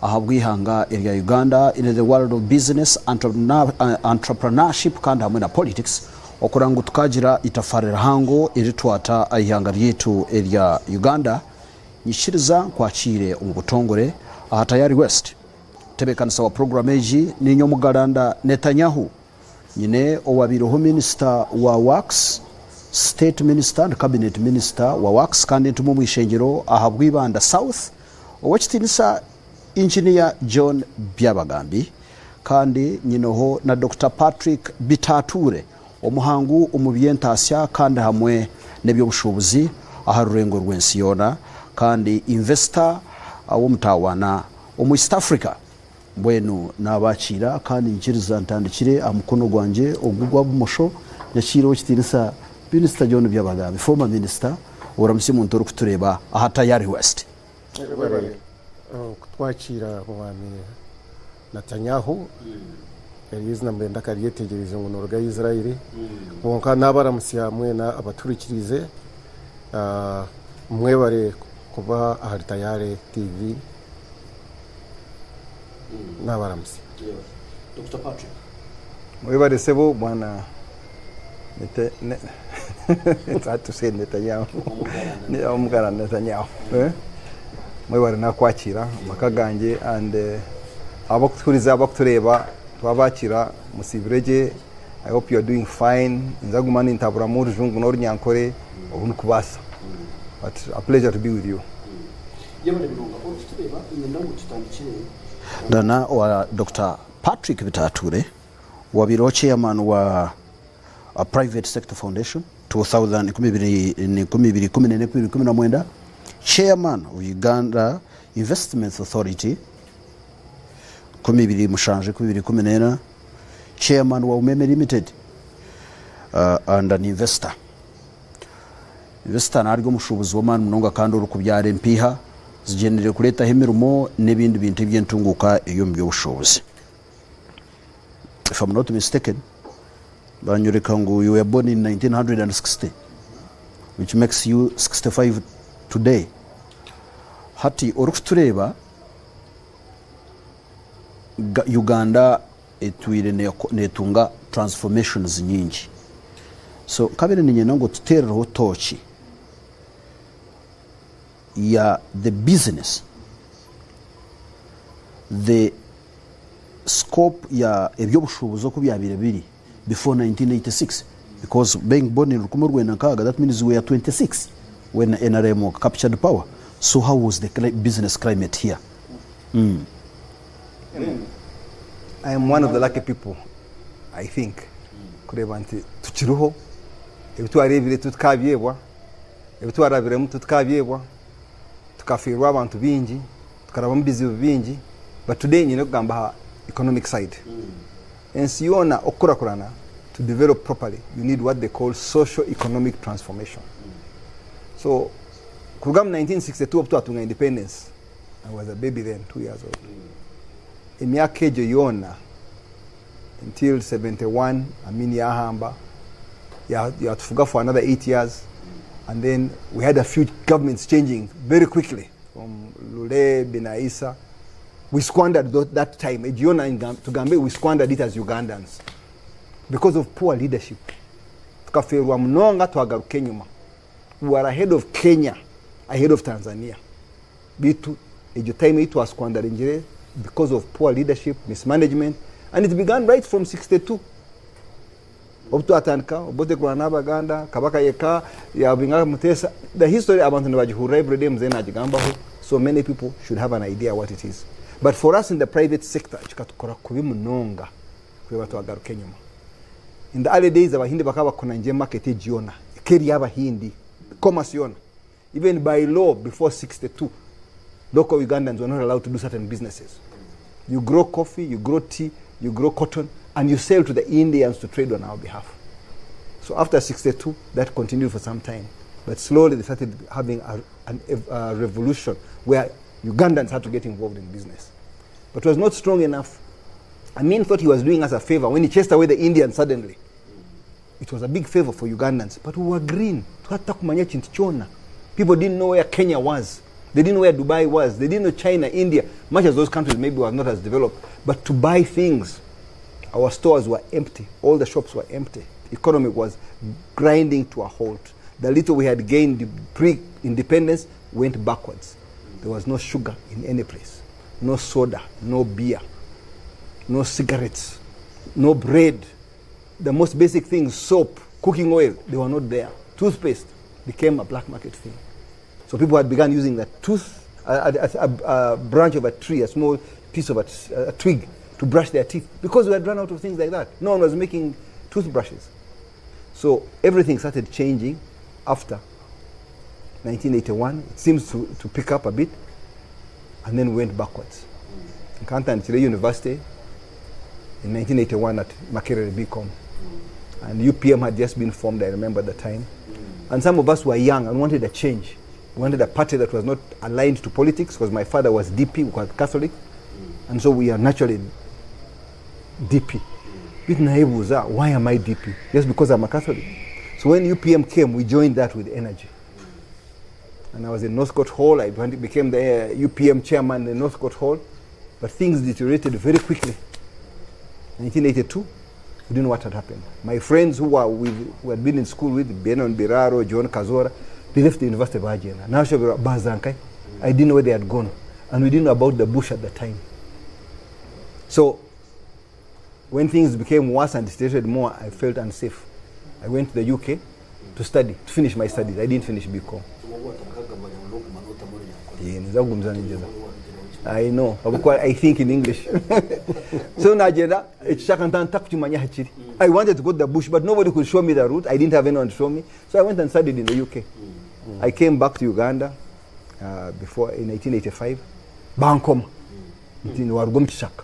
ahabw'eihanga erya Uganda in the world of business, entrepreneurship kandi hamwe na politics okureba ngu tukagira itafaari rihango eri twata aha ihanga ryaitu erya Uganda. Nyikiriza nkwakiire omu butongore aha Tayari West. Omutebeekanisa wa puroguraamu egi niinye Omugalanda Netanyahu. Nyine owabaireho minisita wa Works, State Minister and Cabinet Minister wa Works kandi entumwa omu ishengyero ahabwa Ibanda South, Ow'ekitiinisa Engineer John Byabagambi kandi nyineho na Dokita Patrick Bitature omuhangu omu by'entaasya kandi hamwe n'eby'obushuubuzi aha rurengo rw'ensi yoona kandi investor w'omutawaana omu East Africa. Mbwenu naabakiira kandi nyikiriza ntandikire aha mukono gwangye ogu ogwa bumosho, nyakiire Ow'ekitiinisa Minisita John Byabagambi, former Minister, oramutsye omuntu orikutureeba aha Tayari West. Webale kutwakiira Mwami Netanyahu. Eryo eizina mbwenu ndakaryetegyerize ngu noruga Israel. Kwonka nabaramutsya mwena abatuhurikiriize. Mwebare kuba ahari Tayari TV. Nabaramutsya. Dokita Patrick. Mwebare sebo bwana it's hard to say Netanyahu. Omugara Netanyahu. Eh? Mwebare nakwakira amaka gangye and eh, abakutuhuriza abakutureeba twabakira musiibire gye. I hope you are doing fine. Ninza kuguma nintaburamu orujungu n'orunyankore obu ndikubaasa. But a pleasure to be with you. Yebare munonga orikutureeba niinyenda ngu tutandikire na owa Dokita Patrick Bitature owabaireho chairman wa Private Sector Foundation 2014-2019, chairman of Uganda Investments Authority 2007-2014, chairman wa Umeme Limited and an investor. Investor nari omushuubuzi w'amaani munonga kandi orikubyara empiiha zigyendereire kureetaho emirimo n'ebindi bintu eby'entunguuka ey'omu by'obushuubuzi. If I'm not mistaken, banyoreka ngu you were born in 1960 which makes you 65 today. Hati orikutureeba Uganda etwire netunga transformations nyingi. So nkabire niinyenda ngu otuteerereho tooki ya the business, the scope ya eby'obushuubuzi oku byabaire biri before 1986 because being born in rukumi rwenda nkaaga that means we are 26 when NRM captured power so how was the business climate here? I am one of the lucky people I think kureeba nti tukiriho ebi twareebire titukabyebwa ebi twarabiremu titukabyebwa tukafiirwa abantu baingi tukarabamu bizibu bingi but today nyine kugamba aha economic side ensi yoona okukurakurana to develop properly you need what they call socio economic transformation so kuruga mu 1962 obu twatunga independence I was a baby then, 2 years old. Emyaka egyo yoona until 71 Amin yahamba yatufuga for another 8 years and then we had a few governments changing very quickly from Lule, Binaisa. We squandered that time. Egyo yoona tugambe we squandered it as Ugandans because of poor leadership. Tukaferwa munonga twagaruka enyuma. We were ahead of Kenya, ahead of Tanzania. Bitu egyo time ei twasquanderingire because of poor leadership, mismanagement, and it began right from 62 obu twatandika Obote kurwana n'Abaganda, Kabaka yeka yabinga Mutesa. The history abantu nibagihurira everyday, mzee nagigambaho, so many people should have an idea what it is. But for us in the private sector kikatukora kubi munonga kureba twagaruka enyuma. In the early days Abahindi bakaba bakunangye market egi yoona ekeri y'Abahindi, commerce yoona. Even by law before 62 local Ugandans were not allowed to do certain businesses. You grow coffee, you grow tea, you grow cotton, and you sell to the Indians to trade on our behalf. So after 62, that continued for some time. But slowly they started having a revolution where Ugandans had to get involved in business. But it was not strong enough. Amin thought he was doing us a favor when he chased away the Indians suddenly. It was a big favor for Ugandans, but we were green. Twatakumanya kintu kyona. People didn't know where Kenya was. They didn't know where Dubai was. They didn't know China, India, much as those countries maybe were not as developed. But to buy things, our stores were empty. All the shops were empty. The economy was grinding to a halt. The little we had gained pre-independence went backwards. There was no sugar in any place, no soda, no beer, no cigarettes, no bread. The most basic things, soap, cooking oil, they were not there. Toothpaste became a black market thing. So people had begun using the tooth, a branch of a tree, a small piece of a twig to brush their teeth because we had run out of things like that. No one was making toothbrushes. So everything started changing after 1981. It seems to pick up a bit and then went backwards. Nkantandikire university in 1981 at Makerere BCom. And UPM had just been formed, I remember at the time. And some of us were young and wanted a change. We wanted a party that was not aligned to politics because my father was DP, was Catholic. And so we are naturally DP. Bit nayebuuza, why am I DP? Just because I'm a Catholic. So when UPM came, we joined that with energy. And I was in Northcote Hall. I became the UPM chairman in Northcote Hall. But things deteriorated very quickly. 1982, we didn't know what had happened. My friends who, were with, who had been in school with, Benon Biraro, John Kazora, they left the University of Virginia. Now, Bazankai, I didn't know where they had gone. And we didn't know about the bush at the time. So when things became worse and deteriorated more, I felt unsafe. I went to the UK to study, to finish my studies. I didn't finish BCom. Yeah, niza kugumizana njeza. I know. Habwokuba I think in English. So nagenda ekishaka ntakukimanya hakiri. I wanted to go to the bush, but nobody could show me the route. I didn't have anyone to show me. So I went and studied in the UK. I came back to Uganda before in 1985. Bankoma. Nti waruga omu kishaka.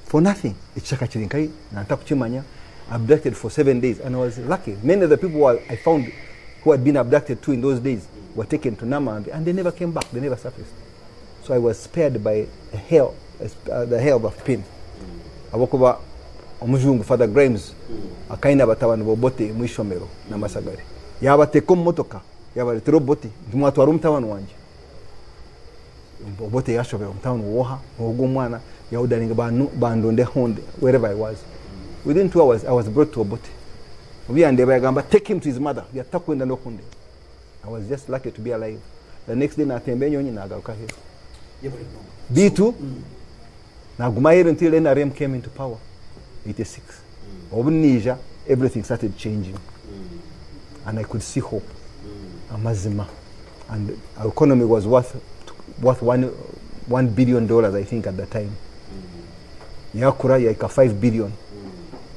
For nothing. Ekishaka kiri nkai nantakukimanya. Abducted for 7 days and I was lucky. Many of the people who I found who had been abducted too in those days were taken to Namambi and they never came back. They never surfaced. So I was spared by a hair, the hair of a pin. Habwokuba omujungu Father Grimes akaina batabani bobote mu ishomero n'amasagari yabateeka omu motoka yabaretera Obote nti mwatwara omutabani wanje. Obote yashobera omutabani woha ogwo omwana yawudaringa bandonde honde wherever I was. Within 2 hours I was brought to Obote. Obu yagamba, "Take him to his mother," yatakwenda n'okundeba. I was just lucky to be alive. The next day natemba enyonyi nagaruka here. Bitu naguma here until NRM came into power, 86. Obu nija, everything started changing and I could see hope, amazima, and our economy was worth $1 billion, I think, at the time. Yakura yaika 5 billion.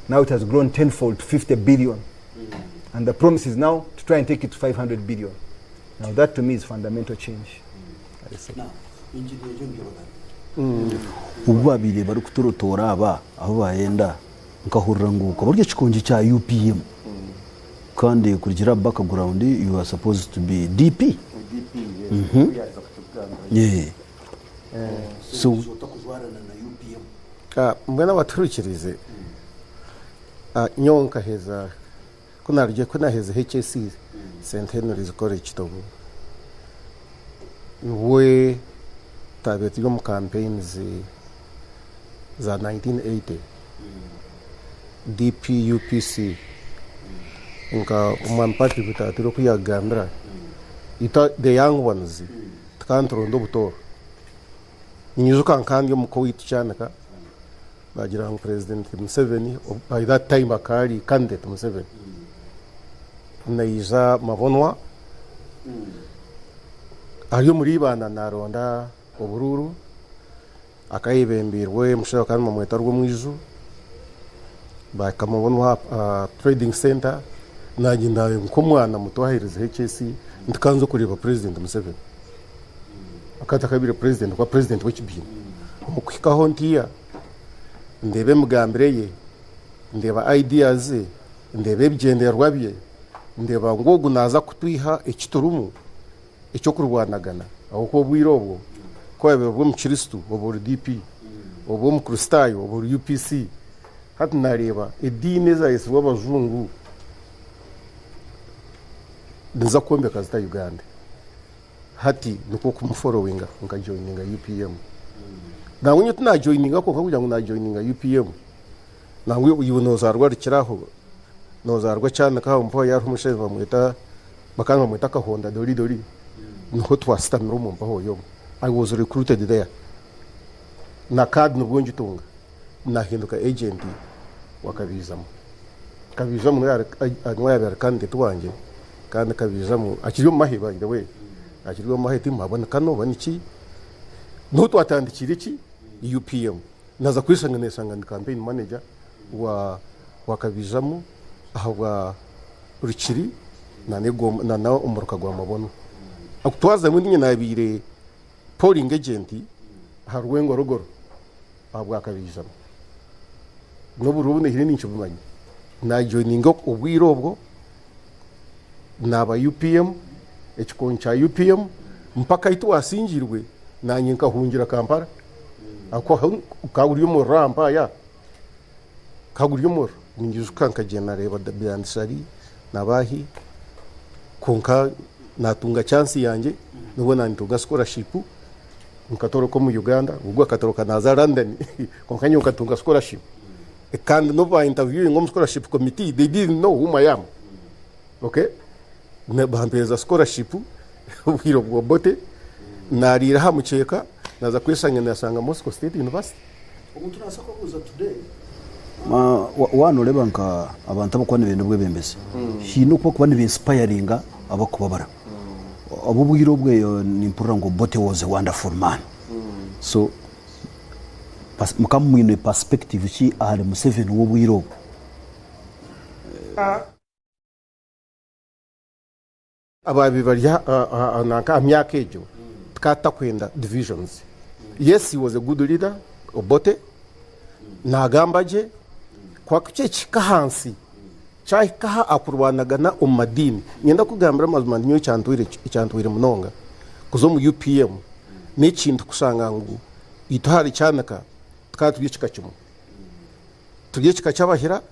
Now it has grown tenfold to 50 billion, and the promise is now to try and take it to 500 billion. Now that to me is fundamental change, I say. Ubu babiri bari kuturotora aba aho bayenda nkahurira ngu ukaba urya ekikongi kya UPM kandi kurugira background you are supposed to be DP. Yeah. So Ah, mbwenu abaturukirize. Ah, nyowe nkaheza ko narugye ko naheze HSC St Henry's College Kitovu, niwe twabaire turi omu campaigns za 1980 DP UPC nka omwami Patrick tatire oku yagambira itwe the young ones tukaba nituronda obutooro. Ninyijuka nkandi omuka owaitu Kyanika bagira ngu President Museveni, by that time akaba ari candidate Museveni, naija Mabonwa ari omuri Ibanda naronda oburuuru akayebembirwe omushaija bakaba nibamweta Rwomwiju bakamubonwa trading center. Nagenda nk'omwana muto aheereza HSC ntikanza kureba President Museveni akaba atakabire president kuba president w'ekibiina. Omu kuhikaho ntiya ndeeba emigambire ye, ndeeba ideas ze, ndeeba ebigyendererwa bye, ndeeba ngu ogu naaza kutwiha eki turimu ekyokurwanagana ahabw'okuba obwire obwo ku wabaire ori omukristo oba ori DP, oba omukristaayo oba ori UPC. Hati nareeba ediini ezayetsirwe abajungu niza kwombeka zita Uganda. Hati nikwo kumuforowinga nkajoininga UPM. Nangwa nyowe tinajoininga kwonka kugira ngu najoininga UPM, nangwa iwe nozaarwa Rukiri aho, nozaarwa Kyanika aho mpaho hariho omushaija nibamweta, bakaba nibamweta Kahonda Dori Dori, niho twasitamire omu mpaho oyo omwe. I was recruited there. Na card nibwo ngitunga, nahinduka agent wa Kabiizamu. Kabiizamu niwe yaabaire ari candidate wangye. Kandi kabiizamu akiri omu mahe by the way, akiri omu mahe timuhabwa ni kano oba niki. Niho twatandikiire ki UPM. Naza kweshanga neshanga ndi campaign manager wa wa kabiizamu ahabwa Rukiri na omuruka gwa Mabono. Twazamu ninye nabiire polling agent aha Rwengorogoro ahabwa kabiizamu. N'oburiro obu naihire ninkibumanya. Najoininga obwire obwo. Naaba UPM, ekikooni kya UPM mpaka ahi twasingirwe nanye nkahungira Kampala ahakuba gukaba guri omuriro aha mpaaya, gukaba guri omuriro. Ninyijuka nkagyenda nareeba Byanisari na baahi kwonka natunga chance yangye nibwo natunga scholarship nkatoroka omu Uganda, ogwo akatoroka naaza London kwonka nyowe nkatunga scholarship. Kandi n'obu ba interviewinga omu scholarship committee they didn't know whom I am. Okay? Bampereza scholarship obwire bwa Obote, nariira aha mukyeka, naza kweshanga nasanga Moscow State University. Omuntu nabaasa kukubuuza today waaba noreeba nka abantu abarikuba nibenda obwebembezi, haine oku barikuba niba inspiringa abarikubabara. Obwire obwe nimpurira ngu Obote was a wonderful man. So Mukaba mwine perspective ki ahari Museveni w'obwire obu? Abaabaire bari nanka aha myaka egyo tukaba tutakwenda divisions. Yes he was a good leader Obote, naagamba gye kwonka ku kyekihika ahansi, kyahika aha kurwanagana omu madiini, niinyenda kukugambira amazima nti nyowe ekyantwire munonga kuza omu UPM n'ekintu kushanga ngu Itwe ahari Kyanika tukaba turi ekika kimwe. Turi ekika ky'Abahira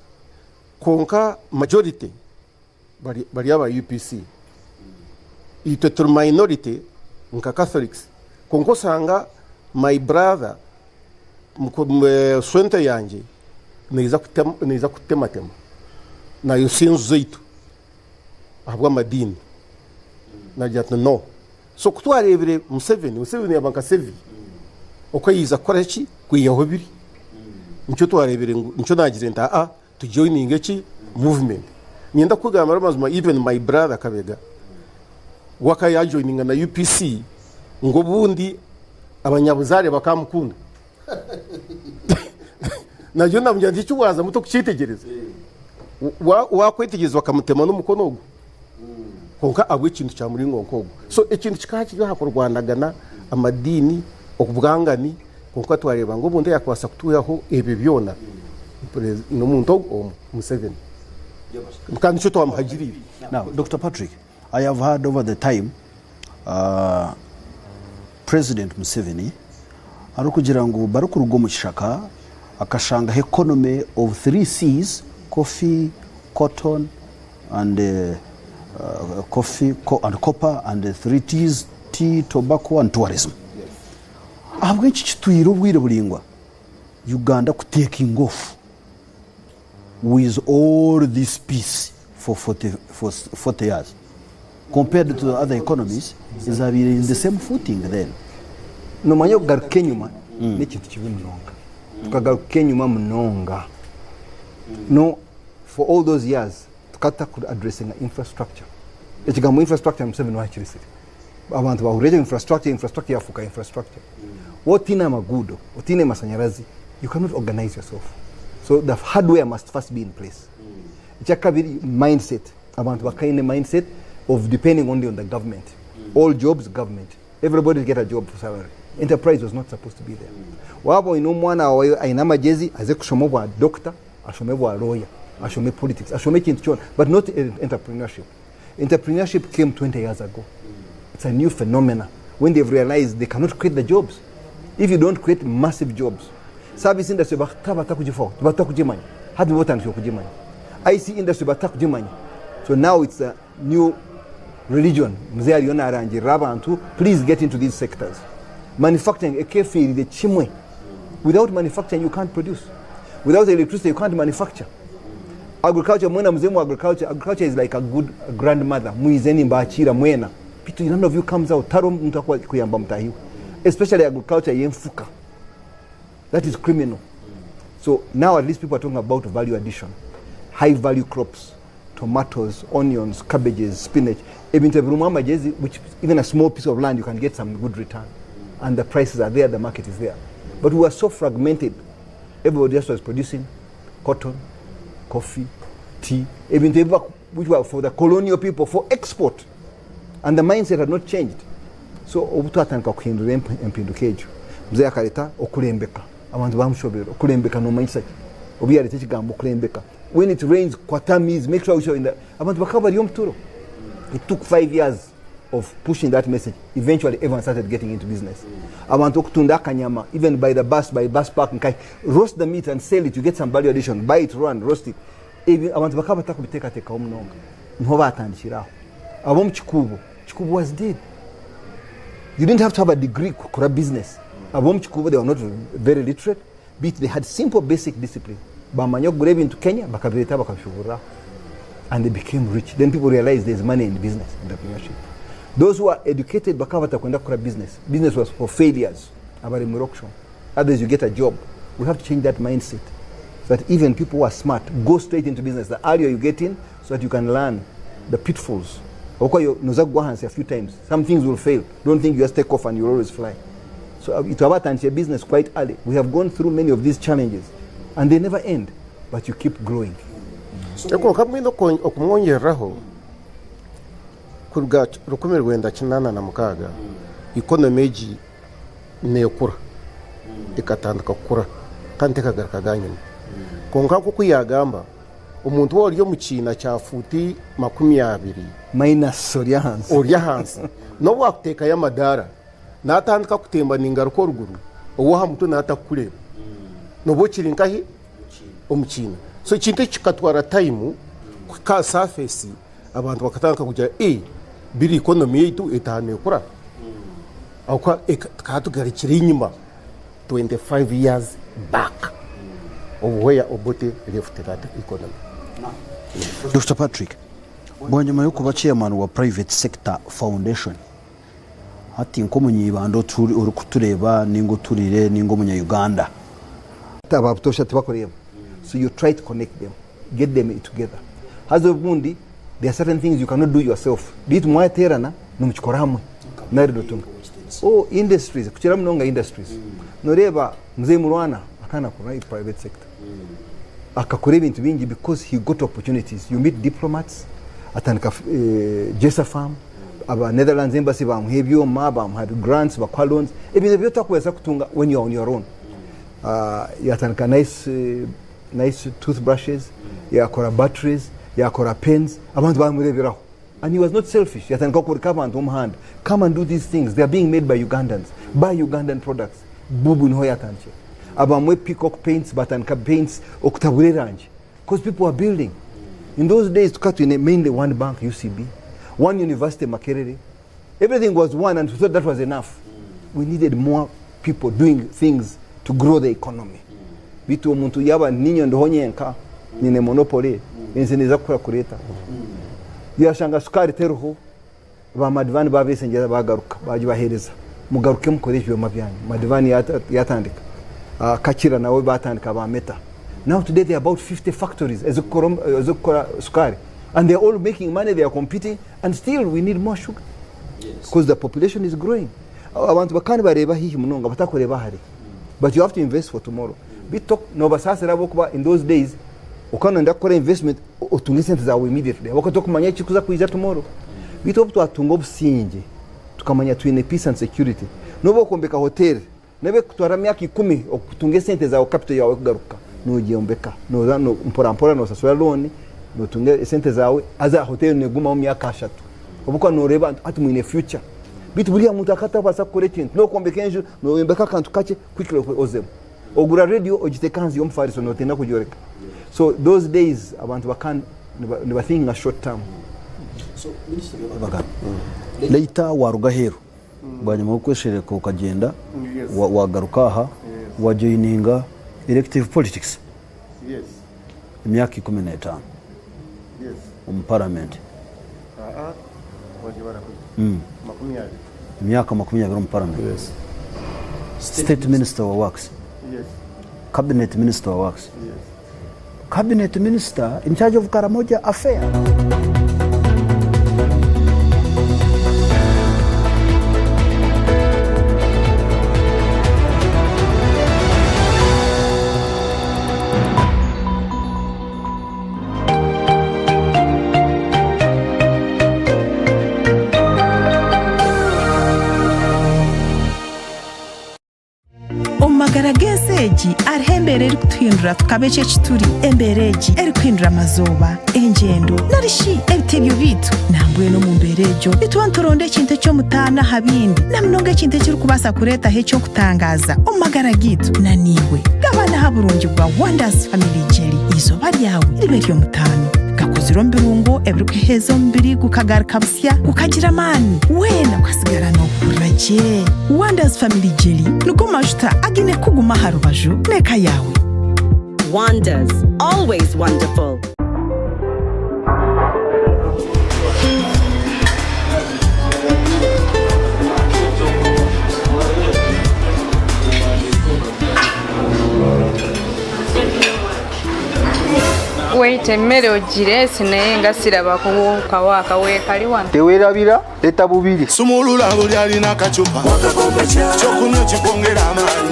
kwonka majority bari aba UPC. Itwe turi minority nka Catholics kwonka osanga my brother swente yangye neija kutematema nayotsya enju zaitu ahabw'amadiini. Nagira ati no. So ku twareebire Museveni, Museveni yaaba nka Sevi oku yaija kukora ki? Kwihaho biri. Nikyo twareebire ngu nikyo naagire nti aa tujoininge ki? Movement. Niinyenda kukugambira amazima even my brother Kabega we akaba yaajoininga na UPC ngu obundi abanyabuzaare bakaamukunda. Naryo namugira nti eki waazamu tokukyetegyereza. Waakwetegyereza bakamutema n'omukono ogu. Kwonka ahabw'ekintu kya muringo nk'ogwo. So ekintu kikaba kiri aha kurwanagana amadiini, obwangani, kwonka twareeba ngu omuntu oyaakubaasa kutwihaho ebyo byona n'omuntu ogwo omwe, Museveni. Kandi nikyo twamuhagiriire. Now, Doctor Patrick, I have heard over the time uh, President Museveni arikugira ngu barikuruga omu kishaka akashangaho economy of three C's, coffee, cotton and coffee and copper and three T's, tea, tobacco and tourism. Ahabw'enki kitwire obwire buraingwa Uganda ku taking off with all this peace for 40, for 40 years compared to the other economies ezabaire in the same footing then? Nomanya okugaruka enyima n'ekintu kibi munonga. Tukagaruka enyima munonga. No For all those years tukaba tutaku addressinga infrastructure. Ekigambo infrastructure Museveni niwe akiresire. Abantu bahurira ekyo infrastructure, infrastructure yafuuka infrastructure. Waaba otiine amaguudo, otiine mashanyarazi, you cannot organize yourself. So the hardware must first be in place. Ekyakabiri, mindset. Abantu bakaine mindset of depending only on the government. All jobs, government. Everybody get a job for salary. Enterprise was not supposed to be there. Waaba oine omwana waawe aine amagyezi aze kushoma obwa doctor, ashome bwa lawyer, ashome politics, ashome ekintu kyona but not entrepreneurship. Entrepreneurship came 20 years ago. It's a new phenomena when they've realized they cannot create the jobs. If you don't create massive jobs, service industry bakaba batakugifaho, batakugimanya. Hati nibo batandikire kugimanya. IC industry batakugimanya. So now it's a new Religion, mzee ariyo narangirira abantu please get into these sectors. Manufacturing ekefiirire kimwe. Without manufacturing you can't produce. Without electricity you can't manufacture. Agriculture mwena muze mu agriculture. Agriculture is like a good grandmother. Mwize nimbakiira mwena. Bitu none of you comes out. Tariho omuntu akuyamba mutahi we. Especially agriculture y'enfuka. That is criminal. So now at least people are talking about value addition. High value crops. Tomatoes, onions, cabbages, spinach. Ebintu ebirimu amagyezi which even a small piece of land you can get some good return. And the prices are there, the market is there. But we are so fragmented. Everybody just was producing cotton, coffee, tea, ebintu ebi which were for the colonial people for export. And the mindset had not changed. So obu twatandika kuhindura empinduka egyo, mzee akareta okurembeka. Abantu bamushoberwa. Okurembeka nomanyisa ki? Obu yareta ekigambo okurembeka. When it rains, kwata amaizi, make sure you in the... Abantu bakaba bari omu turo. It took 5 years of pushing that message. Eventually everyone started getting into business. Abantu okutunda akanyama, even by the bus, by bus park, nkai, roast the meat and sell it, you get some value addition. Buy it, run, roast it. Ebyo abantu bakaba batakubiteekateekaho munonga. Niho baatandikire aho. Ab'omu kikuubo, kikuubo was dead. You didn't have to have a degree kukora business. Ab'omu kikuubo they were not very literate, but they had simple basic discipline. Bamanya okugura ebintu Kenya, bakabireeta bakabishuburira aho. And they became rich. Then people realized there's money in business, entrepreneurship. Those who are educated bakaba batakwenda kukora business. Business was for failures. Abaremire okushoma. Others you get a job. We have to change that mindset. So that even people who are smart go straight into business. The earlier you get in, so that you can learn the pitfalls. Ahabw'okuba yo noza kugwa ahansi a few times. Some things will fail. Don't think you just take off and you'll always fly. So itwe abatandikire business quite early, we have gone through many of these challenges and they never end, but you keep growing. Kwonka mbwenu okumwongyereraho, kuruga 1986 economy egi neekura, ekatandika kukura kandi tekagarukaga ahanyima. Kwonka nk'oku yaagamba, omuntu waaba ori omu kiina kya fuuti 20, Minus ori ahansi. Ori ahansi, n'obu waakuteekayo amadaara, naatandika kutemba ningaruka oruguru, ow'aha mutwe naatakukureeba. Nooba okiri nkahi? Omu kiina. So ekintu eki kikatwara tayimu kuhika aha saafesi, abantu bakatandika kugira ee biri economy yaitu etaaha neekura. Ahabw'okuba tukaba tugarukire enyima 25 years back of where Obote left that economy. Dokita Patrick, bwanyima y'okuba chairman wa Private Sector Foundation, hati nk'omunyeibanda orikutureeba ninga oturire ninga omunya-Uganda, Aba butoosha tibakureeba so you try to connect them, get them together. Haza obundi there are certain things you cannot do yourself beitu mwateerana nimukikora hamwe nari notunga. Oh industries kukira munonga industries. Noreeba Mzee Mulwana akaba nakora omu private sector. Akakora ebintu bingi because he got opportunities. You meet diplomats, atandika Jesa farm, aba Netherlands embassy bamuha ebyoma, bamuha grants, bakuha loans, ebintu ebi otakubaasa kutunga when you are on your own. Yatandika nice nice toothbrushes, yakora batteries, yakora pens, abantu bamureberaho. And he was not selfish, yatandika kworeka abantu omuhanda, come and do these things, they are being made by Ugandans, buy Ugandan products. Bubu niho yatandikire. Abamwe Peacock paints batandika paints okutabura erangi because people were building. In those days tukaba twine mainly one bank UCB, one university Makerere, everything was one and we thought that was enough. We needed more people doing things to grow the economy. Beitu omuntu yaaba ninye ndiho nyenka nyine monopoly ensi neeza kukura kuri eta? Yashanga sukaari teriho ba Madhvani babesengyera bagaruka bagibahereza mugaruke mukore ebyoma byanyu. Madhvani yatandika, Kakira nawe batandika ba Meta. Now today there are about 50 factories ezikukora sukaari and they are all making money, they are competing and still we need more sugar because the population is growing. Abantu bakaba nibareeba haihi munonga batakureeba hare but you have to invest for tomorrow. Beitu nobasaasira ahabw'okuba in those days okaba noyenda kukora investment otunge esente zaawe immediately ahabw'okuba tokumanya ekirikuza kwija tomorrow. Beitu obu twatunga obusingye tukamanya twine peace and security n'obu okwombeka hotel N'obu ekukutwara emyaka ikumi okutunga esente zaawe capital yaawe ekugaruka, noogyombeka nooza mpora mpora noosasura looni, nootunga esente zaawe haza hoteeri neegumaho emyaka ashatu. Ahabw'okuba nooreeba nti hati mwine future. Beitu buriya muntu akaba atakubaasa kukora ekintu, n'okwombeka enju nooyombeka akantu kakye quickly ozemu. Ogura radio ogiteeka ahansi y'omufariso nootiina kugyoreka. So those days abantu bakaba niba thinkinga short term. Later waruga aheeru bwanyima y'okweshereka okagyenda wagaruka aha wajoininga elective politics emyaka 15 omu parliament. Emyaka 20 omu parliament. State minister wa works. Cabinet minister wa works. Cabinet minister in charge of Karamoja affair. Omu magara g'ensi egi hariho embeera erikutuhindura tukaba eki eki turi, embeera egi erikuhindura amazooba, engyendo, nari shi ebitebyo byaitu. Nambwenu omu mbeera egyo nituba nituronda ekintu eky'omutaano aha bindi, na munonga ekintu ekirikubaasa kureetaho eky'okutangaaza omu magara gaitu. Na naiwe gabana aha burungi bwa Wonders Family Jelly. Eizooba ryawe ribe ery'omutaano. Gakozirwe omu birungo ebirikuheeza omubiri gukagaruka busya gukagira amaani, weena okasigara noohurira gye. Wonders Family Jelly nigo majuta againe kukuguma aha rubaju n'eka yaawe. Wonders, always wonderful. Wait emmere ogireese naye nga siraba ku kawaaka weekali wano. Tewerabira leta bubiri. Sumulula buli alina akacupa kyokunywa kikwongera amaanyi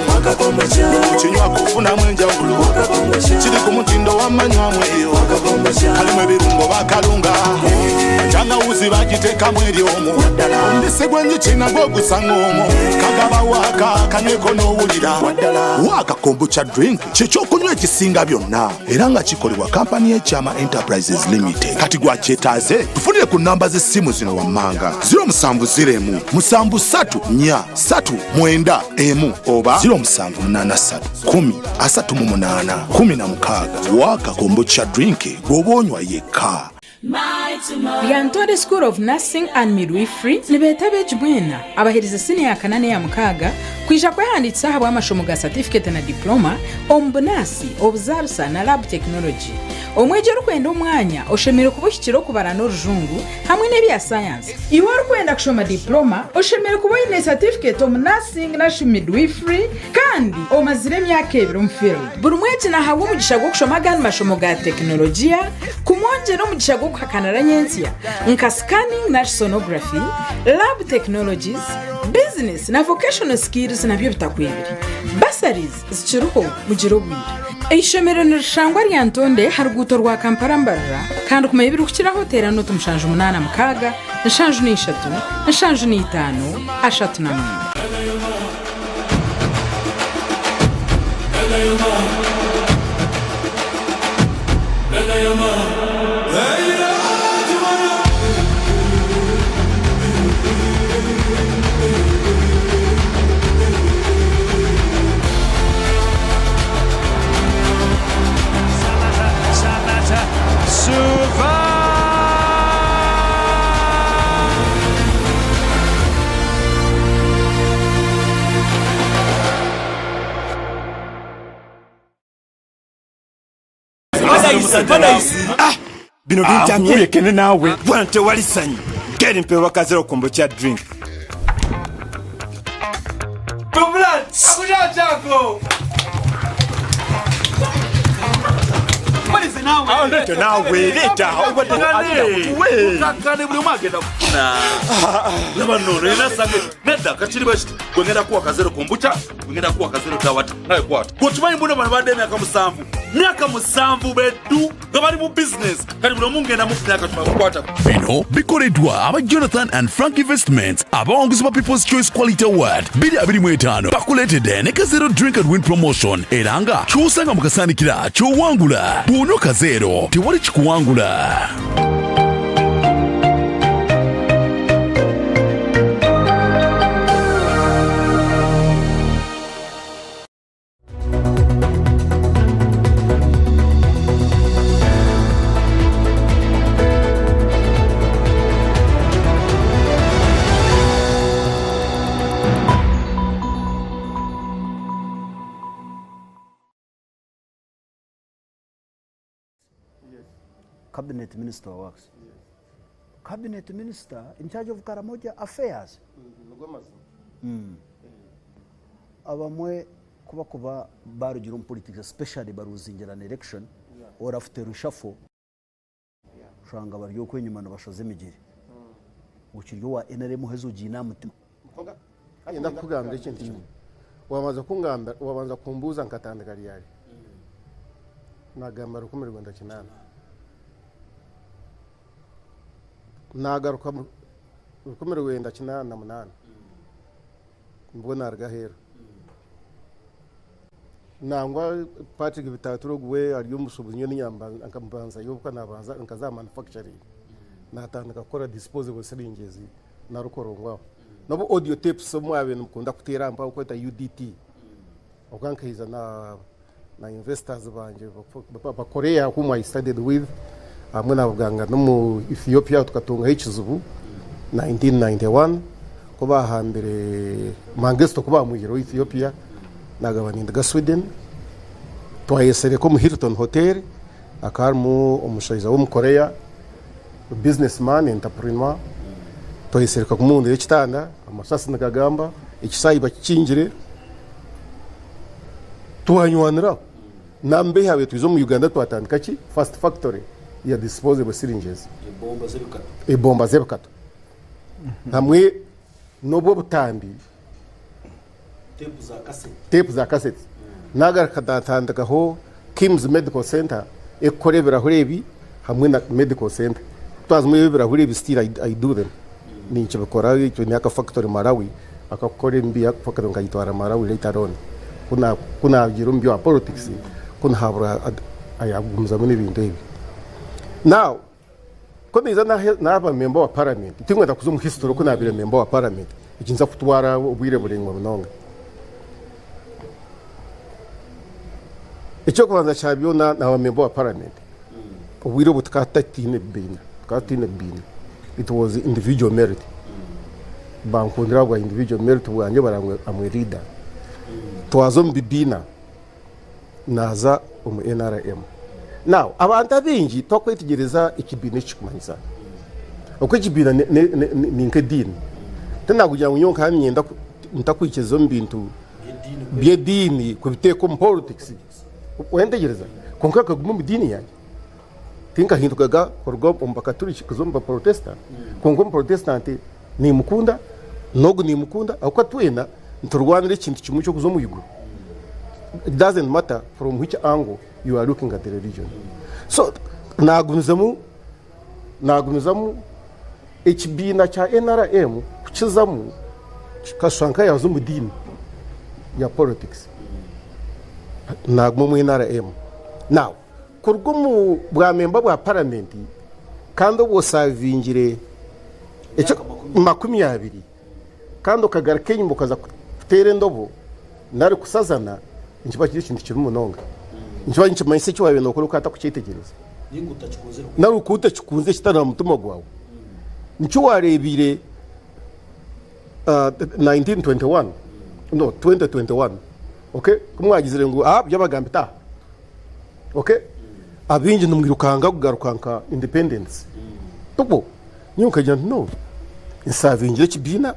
okinywa kufunamu enjawulo kiri ku mutindo wamanywamu eyo kalimu ebirungo bakalunga entangawuzi bagiteekamu eri omwo omubisi gw'enjuki nagwo gusanga omwo kagaba waaka kanyweko n'owulira waaka kombucha drink kyekyokunywa ekisinga byonna era nga kikolebwa kampani y'ekyama Enterprises Limited. Kati gwakyetaaze tufunire ku nnamba z'essimu zino wammanga 070 7 3 4 9 1 oba 0783 10 38 16. Waaka kombucha drink gw'oba onywa yekka. Lyantonde School of Nursing and Midwifery nibeeta abeegi mwena abaherize siniya ya kana n'eya mukaaga kwija kwehandiikisa ahabw'amashomo ga satifiketi na diploma omu bunaasi, obuzaarisa na lab technology. Omwegi orikwenda omwanya oshemereire kuba ohikire okubara n'orujungu hamwe n'ebya sayansi. Iwe orikwenda kushoma diploma oshemereire kuba oine satifiketi omu nursing narishi midwifery kandi omazire emyaka ebiri omu field. Buri mwegi nahabwa omugisha gw'okushoma agandi mashomo ga tekinologiya kumwongyera omugisha gw'okuhakanira nyentsya nka scanning nari sonography, lab technologies, business na vocational skills nabyo bitakwebire. Bursaries zikiriho mugire obwire. Eishomero nirishangwa Lyantonde aha ruguuto rwa Kampala Mbarara kandi kumanya ebirikukiraho teera nooti 786 73 75 39. Ah, bino bintamye kene naawe bwana tewali sanyu geri mpewa kazero kombo kya drink Naawe leeta obadde buli omu agenda kufuna laba nno nena sange nedda kakiri bwekiti gwe ngenda kuwa kazero kombucha gwe ngenda kuwa kazero tawata nawe kwata gwe okimanyi mbuno bano badde emyaka musanvu myaka musanvu beddu nga bali mu bizinesi kati buli omu ngenda mufuna akacupa kukwata Bino bikoleddwa aba Jonathan and Frank Investments abawanguzi ba People's Choice Quality Award 2025 bakuleetedde ne Kazero Drink and Win Promotion era nga ky'osanga mu kasaanikira ky'owangula. Bw'onywa Kazero tewali kikuwangula. Cabinet Minister wa Works. Cabinet Minister in charge of Karamoja Affairs. Abamwe ku bakuba barugire omu politics especially baruzingira an election or after reshuffle oshanga bari okwo enyima nibashoza emigyere. Okiri owa nrm heza ogiine aha mutima. Niinyenda kukugambira ekintu kimwe. Waabanza kungambira, waabanza kumbuuza nkatandika ryari. Naagamba 1908. Naagaruka 1988 nibwo naaruga aheeru. Nangwa Patrick Bitature ogu we ari omushuubuzi nyowe niinyamba nkamubanzayo obu nabanza nkaza aha manufacturing naatandika kukora disposable syringes na Rukorongo aho. N'obu audio tapes obu mwabaire nimukunda kuteera aha mpaho kweta UDT oku nkaija na na investors bangye Abakorea whom I studied with hamwe nabuganga n'omu Ethiopia tukatungaho ekizibu 1991 ku bahambire Mangisto ku bamwihireho Ethiopia nagaba ninduga Sweden twayesereka omu Hilton Hotel hakaba harimu omushaija w'omukorea business man entrepreneur twayesereka kumuhundira ekitanda amasasi nigagamba ekisaayi bakikingire twanywaniraho. Nambehi abe twiza omu Uganda twatandika ki first factory ya disposable syringes, ebomba z'ebikato hamwe n'obwo obutambi tepu za kaseti. Nagaruka natandikaho Kims Medical Center ekukora ebirahuri ebi hamwe na Medical Center. Kutwazamu ebi ebirahuri ebi still I do them ninkibikora ekyo ni aka factory Malawi akakukora emibi factory nkagitwara Malawi later on ku nagiire omu bya politics ku nahabura yagumizamu n'ebintu ebi. Now ku naija naaba member wa parliament tinkwenda kuza omu history oku nabaire member wa parliament eki nikiza kutwara obwire buraingwa munonga. Eky'okubanza kya byona naaba member wa parliament obwire obwo tukaba tutaine bibiina tukaba tutaine bibiina it was individual merit bankundira ahabwa individual merit bwangye bara ngu am a leader twaza omu bibiina naaza omu nrm now abantu abaingi twakwetegyereza ekibiina eki kirikumanyisa oku ekibiina ni nk'ediini tinakugira ngu nyowe nkaba niinyenda ntakwikiriza omu bintu by'ediini kubiteeka omu politics Wentegyereza, kwonka nkaguma omu diini yangye. Tinkahindukaga kuruga omu Bakaturiki kuza omu Baporotesitanti, kwonka Omuporotesitanti nimukunda, n'ogu nimukunda, ahabw'okuba twena niturwanira ekintu kimwe ky'okuza omu iguru. It doesn't matter from which angle you are looking at the religion. So naagumizamu naagumizamu ekibiina kya NRM kukizamu kikashusha nkayaaza omu diini ya politics. Naaguma omu NRM. Now, kuruga omu bwa memba bwa paramenti kandi obwo osavingire 20 kandi okagaruka enyima okaza kuteera endobo nari kusazana nikiba kiri ekintu kibi munonga. Nikiba nikimanyisa eki waabaire nookora okaba otakukyetegyereza. Nari okuba otakikunzire kitari aha mutima gwawe. Nikyo waareebiire 1921, no 2021, okay, ku mwagizire ngu ah byabagambye taaha, okay, abaingi nimwirukanga kugaruka nka independence. Tikwo? Nyowe nkagira nti no, nsavingire ekibiina,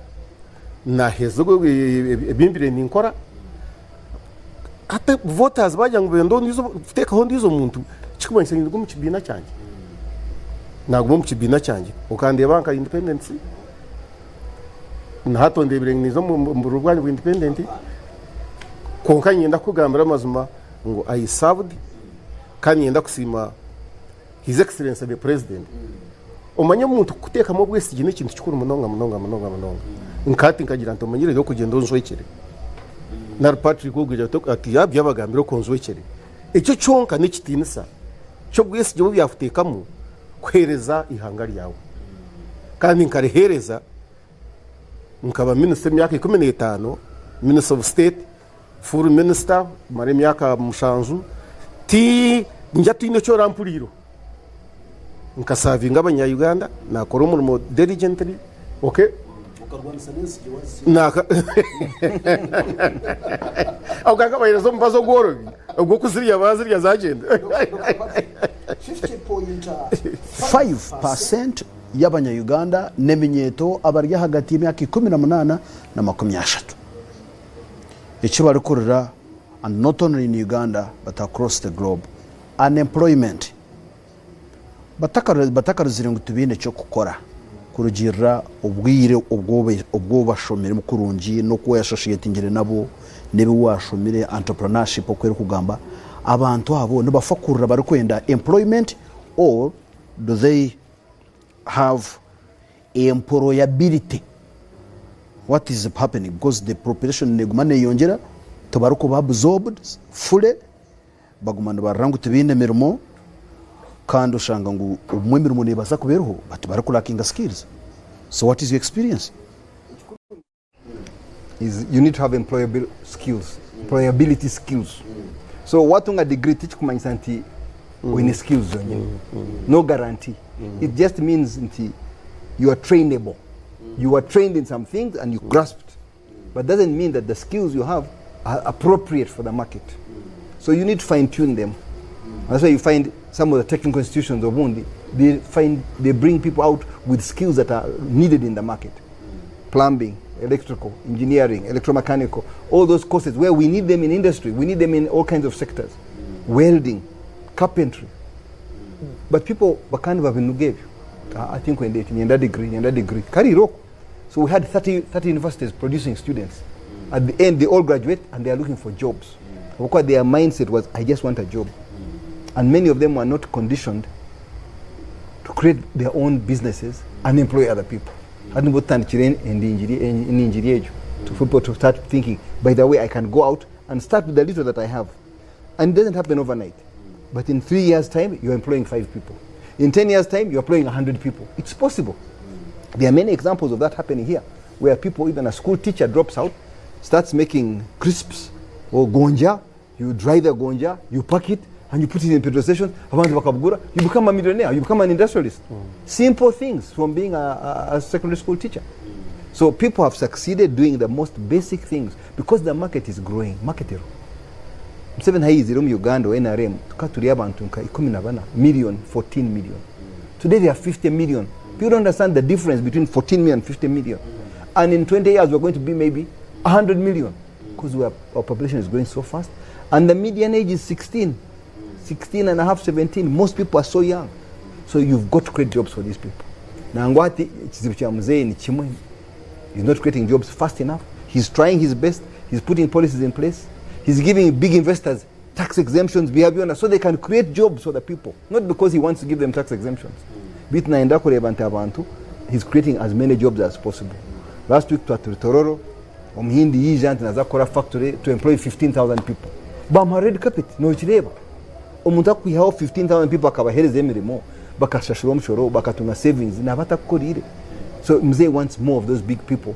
naheza ebi mbaire ninkora, hati voters bagira ngu benda ondiijo, kuteekaho ondiijo muntu, kirikumanyisa ninduga omu kibiina kyangye. Naguma omu kibiina kyangye, okandeeba nka independence, na hati ondeebire ninza omu bururu bwangye bwa independent, kwonka niinyenda kukugambira amazima ngu I served kandi niinyenda kusiima His Excellency the President. Omanye omuntu kukuteekamu obwesigye n'ekintu kikuru munonga munonga munonga munonga. Nka hati nkagira nti omanyire reero kugyenda onjwekyere. Nari Patrick ogwo agira ati ati ya byabagambire oku onjwekyere. Ekyo kyonka n'ekitiinisa ky'obwesigye obu byakuteekamu kuheereza eihanga ryawe. Kandi nkariheereza nkaba minisita emyaka 15, Minister of State, Full Minister kumara emyaka mushanju, ti nja tihaine eki orampuriireho. Nkasavinga abanya Uganda, nakora omurimo diligently, okay. Ago gakabaheereza omubazi ogworobi ogw'okuzirya baazirya zaagyenda. 5% y'abanya-Uganda n'eminyeeto abari ahagati y'emyaka 18 na 30. Eki barikurira and not only in Uganda but across the globe, unemployment. Batakaruzire ngu tibaine ky'okukora kurugiirira obwire obu obashomiremu kurungi n'oku oyasoshiyetingire nabo n'ebi waashomire, entrepreneurship oku erikugamba, abantu abo nibafa kurira barikwenda employment or do they have employability? What is happening because the population neguma neyongyera tibarikuba absorbed fully. Baguma nibarira ngu tibaine mirimo kandi oshanga ngu obumwe emirimo nebaasa kuba eriho but barikurakinga skills. So what is your experience? Is you need to have employable skills, employability skills. So watunga degree tikikumanyisa nti oine skills zonyine. No guarantee. It just means nti you are trainable. You are trained in some things and you grasped. But doesn't mean that the skills you have are appropriate for the market. So you need to fine tune them. That's why you find some of the technical institutions of Bundi, they find they bring people out with skills that are needed in the market. Plumbing, electrical, engineering, electromechanical, all those courses where we need them in industry, we need them in all kinds of sectors. Welding, carpentry. But people bakandi babinuga ebyo. I think when they nyenda degree, nyenda degree. Kari So we had 30, 30 universities producing students. At the end, they all graduate and they are looking for jobs. Because their mindset was, I just want a job. And many of them were not conditioned to create their own businesses and employ other people. Hati nibwo tutandikire endingiri egyo to people to start thinking, by the way, I can go out and start with the little that I have. And it doesn't happen overnight. But in three years' time, you're employing five people. In 10 years' time, you're employing 100 people. It's possible. There are many examples of that happening here, where people, even a school teacher drops out, starts making crisps or gonja. You dry the gonja, you pack it, and you put it in petrol stations. Abantu bakabugura, You become a millionaire, you become an industrialist. Simple things from being a, a, a secondary school teacher. So people have succeeded doing the most basic things because the market is growing. Market ero. Museveni ayiizire omu Uganda owa NRM tukaba turi abantu nka 14 million, 14 million. Today they are 50 million. People don't understand the difference between 14 million and 50 million. And in 20 years we're going to be maybe 100 million because we are, our population is growing so fast. And the median age is 16, 16 and a half, 17. Most people are so young. So you've got to create jobs for these people. Nangwa hati ekizibu kya muzeeyi ni kimwe. He's not creating jobs fast enough. He's trying his best. He's putting policies in place. He's giving big investors tax exemptions biha byona so they can create jobs for the people. Not because he wants to give them tax exemptions. Beitu nayenda kureeba nti abantu he's creating as many jobs as possible. Last week twaturi Tororo, omuhindi yaija nti naza kukora factory to employ 15,000 people. Bamuha red carpet nokireeba. Omuntu akwihaho 15,000 people akabaheereza emirimo bakashashura omushoro bakatunga savings naaba atakukoriire. So mzee wants more of those big people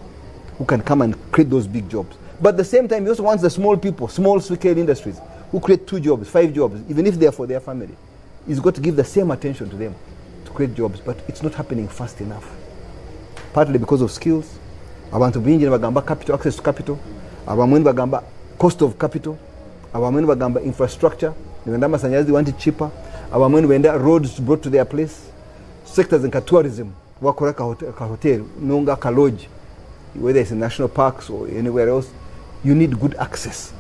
who can come and create those big jobs. But at the same time, he also wants the small people, small scale industries, who create two jobs, five jobs, even if they are for their family. He's got to give the same attention to them to create jobs, but it's not happening fast enough. Partly because of skills. Abantu baingi nibagamba capital, access to capital. Abamwe nibagamba cost of capital. Abamwe nibagamba infrastructure. Nibenda amasanyarazi, they want it cheaper. Abamwe nibenda roads brought to their place. Sectors nka tourism, wakora ka hotel, nonga ka lodge, whether it's in national parks or anywhere else, you need good access.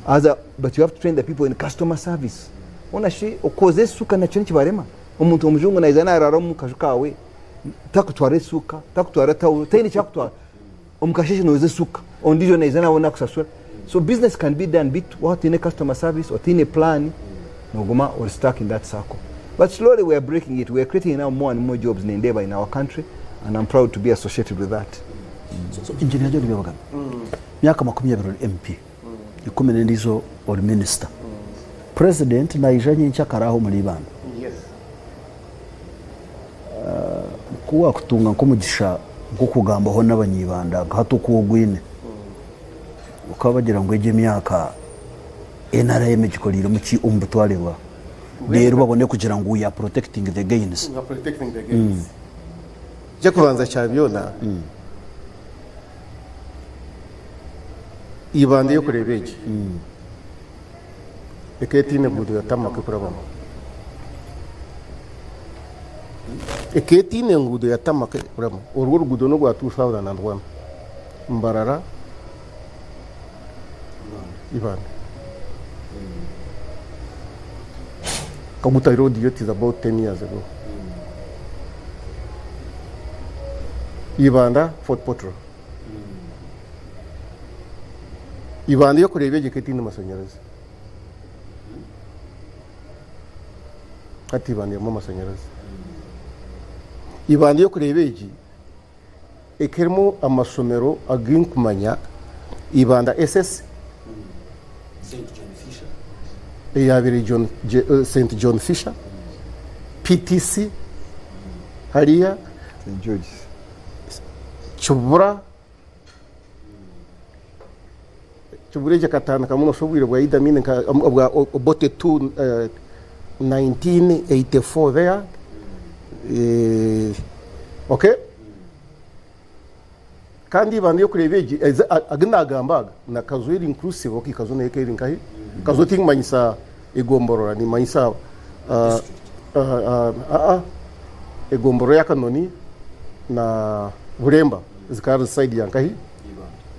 As a, but you have to train the people in customer service. Ona shi okwoza esuka nakyo nikibarema. Omuntu omujungu naija narara omu kaju kawe takutwara esuka, takutwara tawulo, taine kyakutwara. Omu kasheshe noyoza esuka, ondijo naija nawe nakusasura. So business can be done beitu waaba otaine customer service, otaine plan, noguma ori stuck in that circle. But slowly we are breaking it, we are creating now more and more jobs nindeeba in our country and I'm proud to be associated with that. So Engineer John Byabagamba, myaka 20 ori MP, ikumi n'endiijo ori minisita. President naija nyenkyakare aha omuri Ibanda. Ku waakutunga nk'omugisha gw'okugambaho n'Abanyibanda nka hati oku ogwine, okabagira ngu egi emyaka NRM egikoreiremu ki omu butware bwawe? Reero babone kugira ngu we are protecting the gains. We are protecting the gains. Eky'okubanza kya byona, Ibanda ey'okureeba egi ekaba etaine nguudo ya tarmac ekurabamu. Ekaba etaine nguudo ya tarmac ekurabamu. Orwo oruguudo n'orwa 2001 Mbarara Ibanda. Kaguta road yo it is about 10 years ago. Ibanda Fort Portal. Ibanda eyokureeba egyo ekaba etaine mashanyarazi. Hati Ibanda erimu amashanyarazi. Ibanda eyokureeba egi ekaba erimu amashomero agu nkumanya Ibanda SS eyabaire St John Fisher, PTC hariya, Kibura, Kibura egyo ekatandika muno shi obwire bwa Idi Amin nka obwa Obote 2 1984 there okay Kandi Ibanda eyokureeba egi agi nagamba aga na Kazo eri inclusive ok Kazo nayo eri nkahi? Kazo tinkumanyisa egomborora nimanyisa egomborora ya Kanoni na Buremba zikaba ziri side ya nkahi?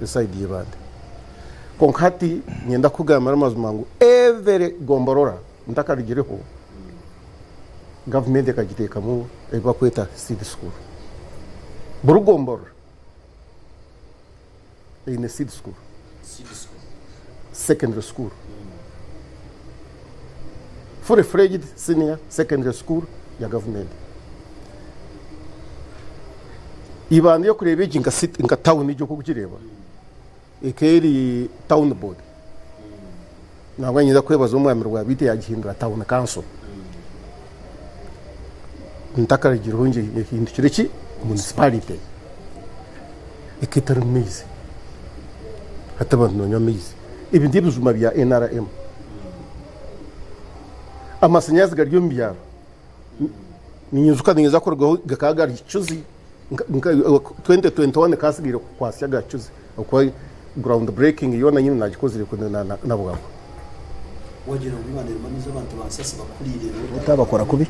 Side ya Ibanda. Kwonka hati niinyenda kukugambira amazima ngu every gomborora ntakarugireho gavumenti ekagiteekamu ebi barikweta seed school. Buri gomborora eine seed school, secondary school, fully fledged senior secondary school ya gavumenti. Ibanda y'okureeba egi nka city nka town egi oku orikugireeba ekaba eri town board. Nangwa niinyenda kwebaza Omwami Rwabiita yaagihindura town council. Ntakarugireho ngye ehindukire ki? Municipality. Eka etarimu maizi. Hati abantu nibanywa amaizi. Ebi n'ebijuma bya NRM. Amashanyarazi gari omu byaro. Ninyijuka niinyija kurugaho gakaba gari Kicuzi. 2021 kasigaire kukwasya aga Kicuzi ahabw'okuba ground breaking yoona nyine nagikozire na bwangu. Wagira ngu Ibanda erimu amaizi abantu ba Nsasi bakuriire otabakora kubi.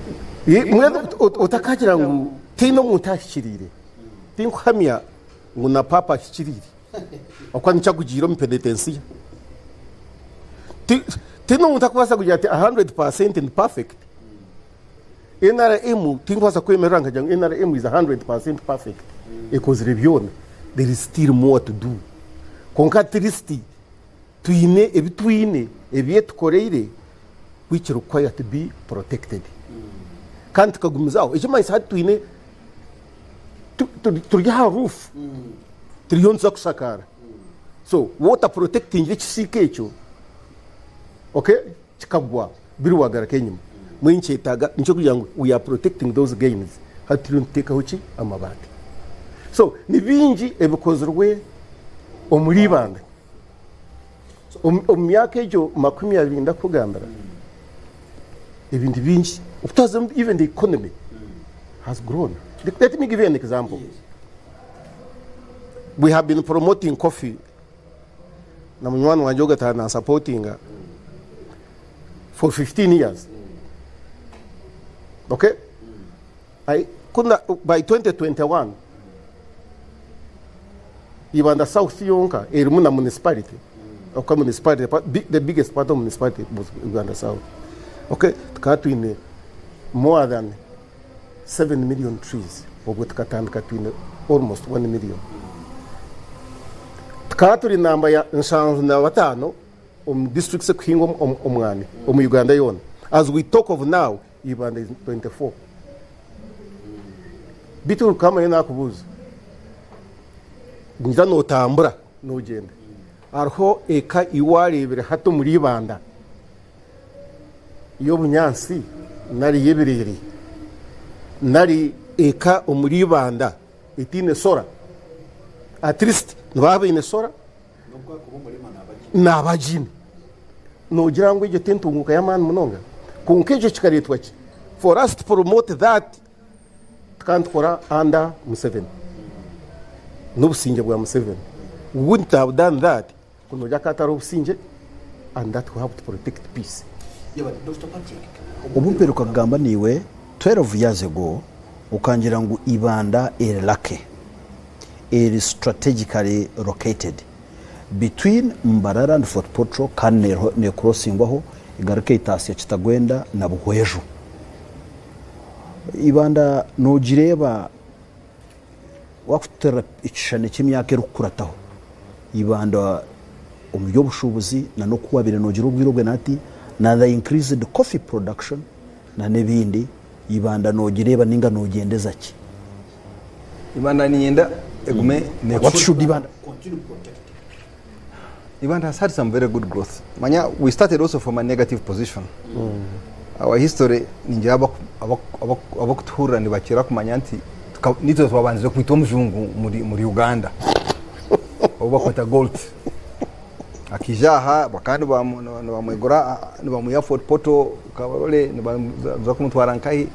Mbwenu otakagira ngu tihaine omuntu ahikiriire, tinkuhamya ngu na paapa ahikiriire ahabw'okuba nikyo agugiire omu penetensiya. Tihaine omuntu arikubaasa kugira ati 100% ndi perfect. Nrm tinkubaasa kwemerera nkagira ngu nrm is 100% perfect ekozire byona, there is still more to do. Kwonka at least twine ebi twine ebi etukoreire which require to be protected. Kandi tukagumizaho, ekimanyisa hati twine turi aha roof turiyo nituza kushakaara. So waaba otaprotectingire ekisiika ekyo, okay, kikagwa biri wagaruka enyima mbwenu nikyetaaga nikyo kugira ngu we are protecting those gains hati turiyo nituteekaho ki amabaati so ni bingi ebikozirwe omuri Ibanda omu myaka egyo 20 ndakugambira ebintu bingi even the economy has grown let me give you an example we have been promoting coffee na munywani wangye ogu ataaha nansapotinga for 15 years okay I, kuna, by 2021 Ibanda South yonka erimu na municipality okay, municipality the biggest part of municipality was Ibanda South okay tukaba twine more than 7 million trees obwo tukatandika twine almost 1 million. Tukaba turi namba ya 75 omu districts ekuhinga omwani omu Uganda yoona. As we talk of now, Ibanda is 24. Beitu Rukamanya nakubuuza, ngira notambura nogyenda, hariho eka ei wareebire hati omuri Ibanda y'obunyaatsi nari y'ebireere nari eka omuri Ibanda etaine sora at least nibaba baine sora naaba agiine. Noogira ngu egyo t'entunguuka y'amaani munonga? Kwonka ekyo kikareetwa ki? For us to promote that tukaba nitukora under Museveni n'obusingye bwa Museveni. We wouldn't have done that. Kunoja akaba atariho obusingye and that we have to protect peace. Obu mperuka kugamba naiwe 12 years ago okangira ngu Ibanda eri lucky, eri strategically located between Mbarara and Fort Portal kandi necrossingwaho egaruka etaasya Kitagwenda na Buhweju. Ibanda nogireeba Wakututerera ekishushani ky'emyaka erikukurataho, Ibanda omu by'obushuubuzi na n'oku wabaire nogira obwire obwe nahati na the increased coffee production na n'ebindi, Ibanda nogireeba ninga nogyendeza ki? Ibanda niinyenda egume What should Ibanda continue protecting? Ibanda has had some very good growth. Manya we started also from a negative position. Our history ningira abakutuhurira nibakira kumanya nti nitwe twabandize kwita omujungu muri, muri Uganda obu bakweta Gold akaija aha bakaba nibamwegura nibamwiha Fort Portal Kabarole nibaza kumutwara nkahi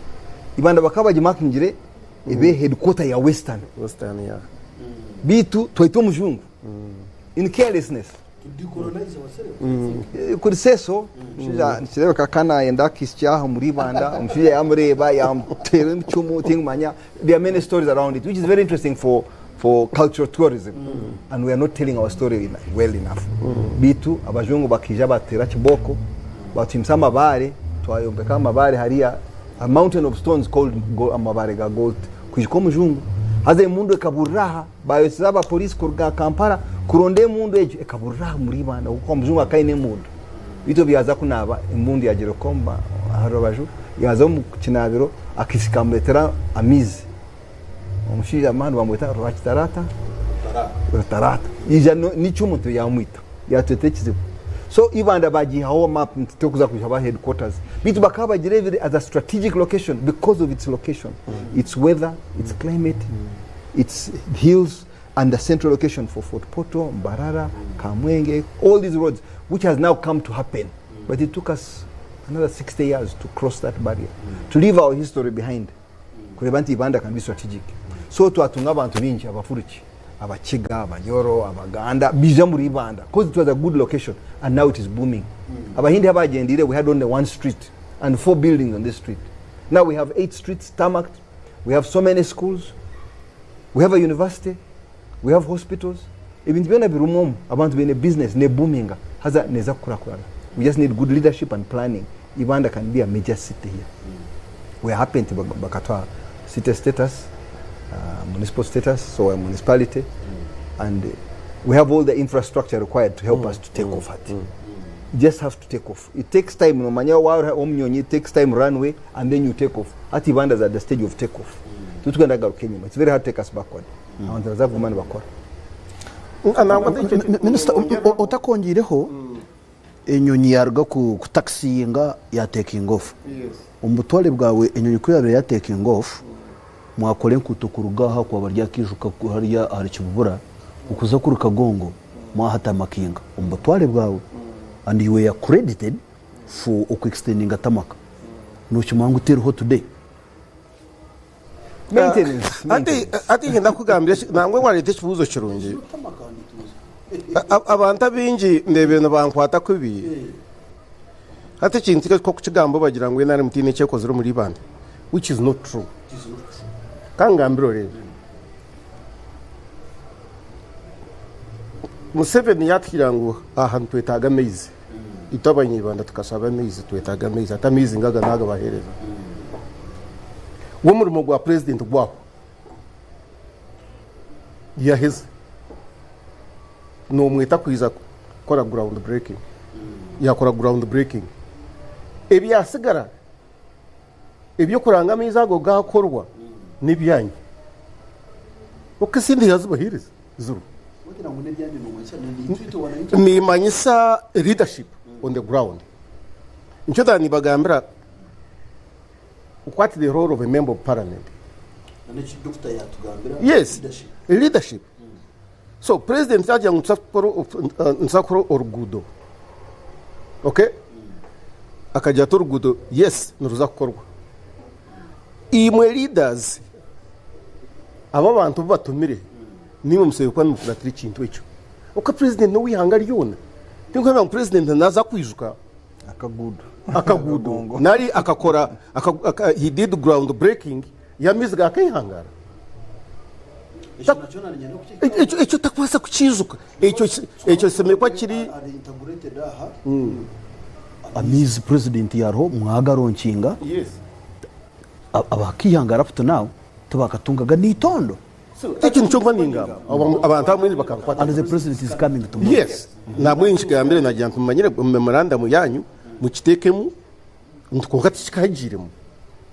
Ibanda bakaba bagimakingire ebe headquarter ya Western Western yeah. Bitu twaita omujungu in carelessness kuri seso omushaija nikireebeka ka nayenda akisiki aha omuri Ibanda omushaija yamureeba yamuteera emicumu tinkumanya there are many stories around it which is very interesting for for cultural tourism and we are not telling our story in, well enough bitu abajungu bakaija bateera kibooko batuhimbisa amabaare twayombeka amabaare hariya a mountain of stones called amabaare ga gold kwijuka omujungu haza emundu ekaburira aha Baayosize abapoliisi kuruga Kampala kuronda emundu egyo ekaburira aha omuri Ibanda ahabw'okuba omujungu akaba aine emundu. Beitu obu yaaza kunaaba embundu yaagira okomba aha rubaju, yaaza omu kinaabiro akaishiki kaamureetera amaizi. Omushaija bamwe nibamweta Rwakitarata, Rutarata. Yaija n'icumu ntyo yaamwita, yaatureetera ekizibu. So Ibanda baagiihaho map nti terikuza kwija kuba headquarters. Beitu bakaba bagireebire as a strategic location because of its location, its weather, its climate. its hills and the central location for Fort Portal, Mbarara, Kamwenge, all these roads, which has now come to happen. But it took us another 60 years to cross that barrier, to leave our history behind. Kureba nti Ibanda can be strategic. So twatunga abantu bingi abafuruki, abakiga, abanyoro, abaganda, bija muri Ibanda because it was a good location and now it is booming. Abahindi abagendire we had only one street and four buildings on this street. Now we have eight streets tarmacked. We have so many schools, we have a university, we have hospitals, ebintu byona birimu omu, abantu baine business nebuminga haza neza kukurakurana. We just need good leadership and planning. Ibanda can be a major city here. We are happy nti bakatuha city status, uh, municipal status, so a municipality, and we have all the infrastructure required to help us to take off at. You just have to take off. It takes time, nomanya waba omu nyonyi, it takes time runway and then you take off. Hati Ibanda is at the stage of take off. Titurikwenda kugaruka enyima. It's very hard to take us backward. Abantu nibaza kuguma nibakora. Minisita otakongiireho enyonyi yaruga ku taxiyinga ya taking off. Omu butware bwawe enyonyi ku yabaire ya taking off mwakora enkuuto kuruga aha kwaba Ryakaijuka hariya ahari Kibubura okuza kuri Kagongo mwahata amakinga omu butware bwawe and you were credited for oku extendinga tarmac nokimanya ngu teriho today. Maintenance, Hati maintenance. hati niinyenda kukugambira eki nangwa wareeta ekibuuzo kirungi. Abantu abaingi ndeebire nibankwata kubi. Hati ekintu eki okukigamba bagira ngu NRM tihaine eki ekozire omuri Ibanda which is not true. Ka ngambire oreebe. Museveni yaatuhira ngu aha nitwetaaga amaizi. Itwe Abanyaibanda tukashaba amaizi, twetaaga amaizi. Hati amaizi ngaga naagabaheereza. Gwo omurimo gwa purezidenti gwahwa. Yaheza. Noomweta kwija kukora ground breaking. Yaakora ground breaking. Ebyatsigara eby'okuranga amaizi ago gaakorwa n'ebyanyu. Kwonka esente yaazibaheereza ziriho. Nimanyisa leadership on the ground. Nikyo naaba nibagambira what the role of a member of parliament. Yes, leadership. So president yagira ngu nituza kukora oruguudo, okay? Akagira ati oruguudo yes niruza kukorwa. Imwe leaders aba abantu abu batumire, niimwe mushemereire kuba nimukuratira ekintu ekyo. Oka president n'oweihanga ryona. Tinkwenda ngu president naza kwijuka Akaguudo. akaguudo nari akakora he did ground breaking y'amaizi ga Keihangara. Ekyo takubaasa kukiijuka. Ekyo kishemereire kuba kiri. Amaizi president yariho mwagaronkinga aba Keihangara up to now tibakatungaga n'eitondo. Ekintu kyonka ningamba abantu abamwe bakankwata. And the president is coming tomorrow. Yes. Nabwo nkigambire nagira nti mumanyire omu memorandum yanyu mukitekemu nti kwonka tikikagiiremu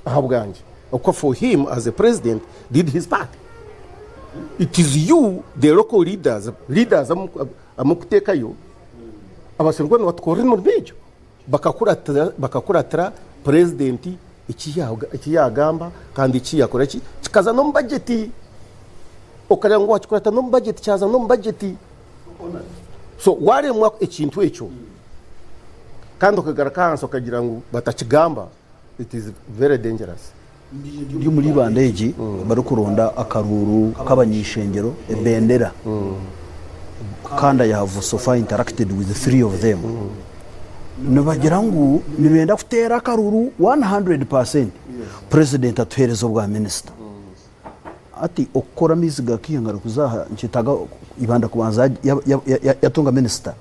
ahabwangye ahabw'okuba for him as a president did his part. It is you the local leaders, leaders abu murikuteekayo abashemereire kuba nibatukorera emirimo egyo. Bakakuratira bakakuratira purezidenti eki eki yaagamba kandi eki yaakora ki, kikaza n'omu bagyeti. Okareeba ngu waakikurata n'omu bagyeti kyaza n'omu bagyeti. So waaremwa ekintu ekyo kandi okagaruka ahansi okagira ngu batakigamba, it is very dangerous. Ndi omuri Ibanda egi barikuronda akaruuru k'abany'ishengyero, ebendera, kandi I have so far interacted with the of them. Nibagira ngu nibenda kuteera akaruuru 100%, Purezidenti atuheereze obwa minisita. Hati okukora amaizi ga Kihangara kuza aha nikyetaaga Ibanda kubanza yatunga minisita.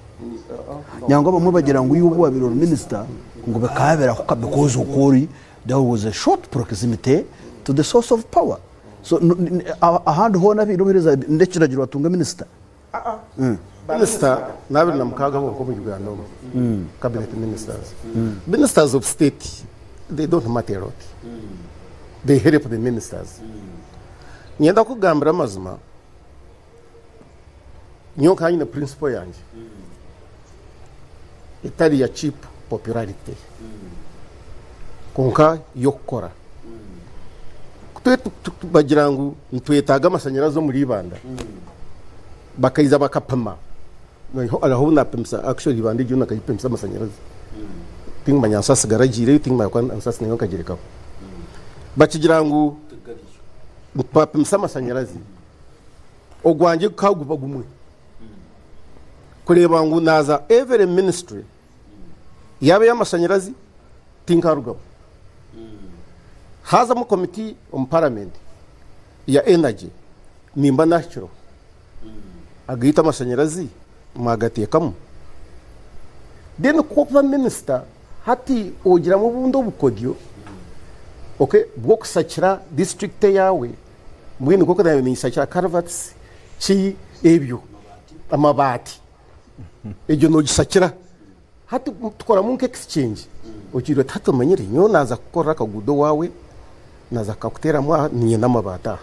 Nangwa abamwe bagira ngu iwe obu wabaire ori minisita ngu bikaba birahuka because oku ori There was a short proximity to the source of power. So ahandi hoona abaire obuheereza n'ekiragiro batunga minisita. Minisita n'abiri na mukaaga bonka omu Uganda omu, cabinet ministers. Ministers of state they don't matter a lot. They help the ministers. Niinyenda kukugambira amazima, nyowe nkaba nyine principle yangye etari ya cheap popularity kwonka y'okukora. Ku bagira ngu nitwetaaga amashanyarazi omuri Ibanda, bakaija bakapima, hariho obu naapimisa actually Ibanda egyo nakagipimisa amashanyarazi, tinkumanya Nsasi garagiireyo tinkumanya ku Nsasi nayo nkagirekaho. Bakigira ngu twapimisa amashanyarazi, ogwangye gukaba guba gumwe kureeba ngu naaza every ministry yaaba ey'amashanyarazi tinkarugamu. Haazamu komiti omu paramenti ya energy nimba naahikireho. Agaitu amashanyarazi mwagateekamu? Then ku okuba minisita hati ogiramu obundi obukodyo okay bw'okushakira disiturikiti eyaawe mbwenu nk'oku naabaire ninshakira culverts ki ebyo amabaati egyo noogishakira hati tukoramu nka exchange ogira oti hati omanyire nyowe naaza kukukorera akaguudo owaawe naaza kukakuteeramu aha niinyenda amabaati aha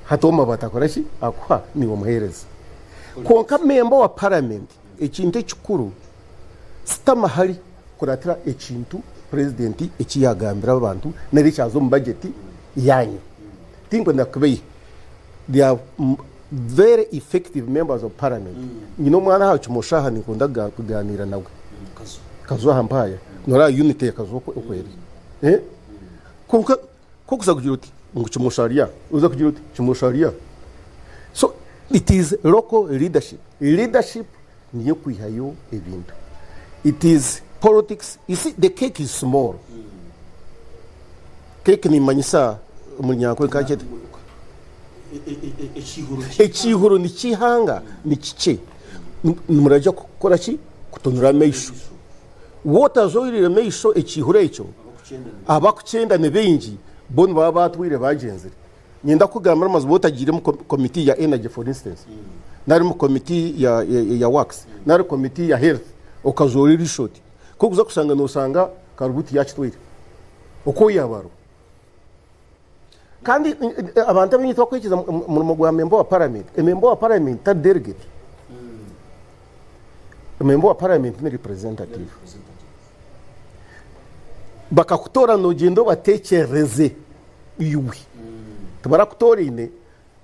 hati ou amabaati akora ki akuha niiwe omuheereza kwonka memba wa paramenti ekintu ekikuru sitama hari kukuratira ekintu purezidenti eki yaagambira abantu nari ekyaza omu bagyeti yaanyu. Tinkwenda kubeiha, they are very effective members of parliament. Nyine omwana aha Kimosho aha ninkunda kugaaniira nawe. Kazo aha Mpaaya. Noreeba unity ya Kazo oku eri. Kwonka ku orikuza kugira oti ngu Kimosho ari aha, oza kugira oti Kimosho ari aha. So it is local leadership. Leadership niyo ekwihayo ebintu. It is politics, you see the cake is small. Cake nimanyisa omunyankore nkakyeta ekiihuro nikihanga nikikye nimurajya kukora ki kutunura amaisho wotazoirire maisho ekiihuro ekyo abakukyenda ni baingi bo nibaba batwire bagyenzire Niinyenda kukugambira amazima otagiire omu committee ya energy for instance nari omu committee ya, ya, ya works nari committee ya health okazoora eriisho oti ku orikuza kushanga noshanga karubuti yaakitwaire oku yaaba ariho. Kandi abantu abaingi tibakwikiriza omurimo gwa memba wa parliament. Memba wa parliament tari delegate. Memba wa parliament ni representative. Bakakutoora nogyenda obateekyerereze. Iwe tibarakutooraine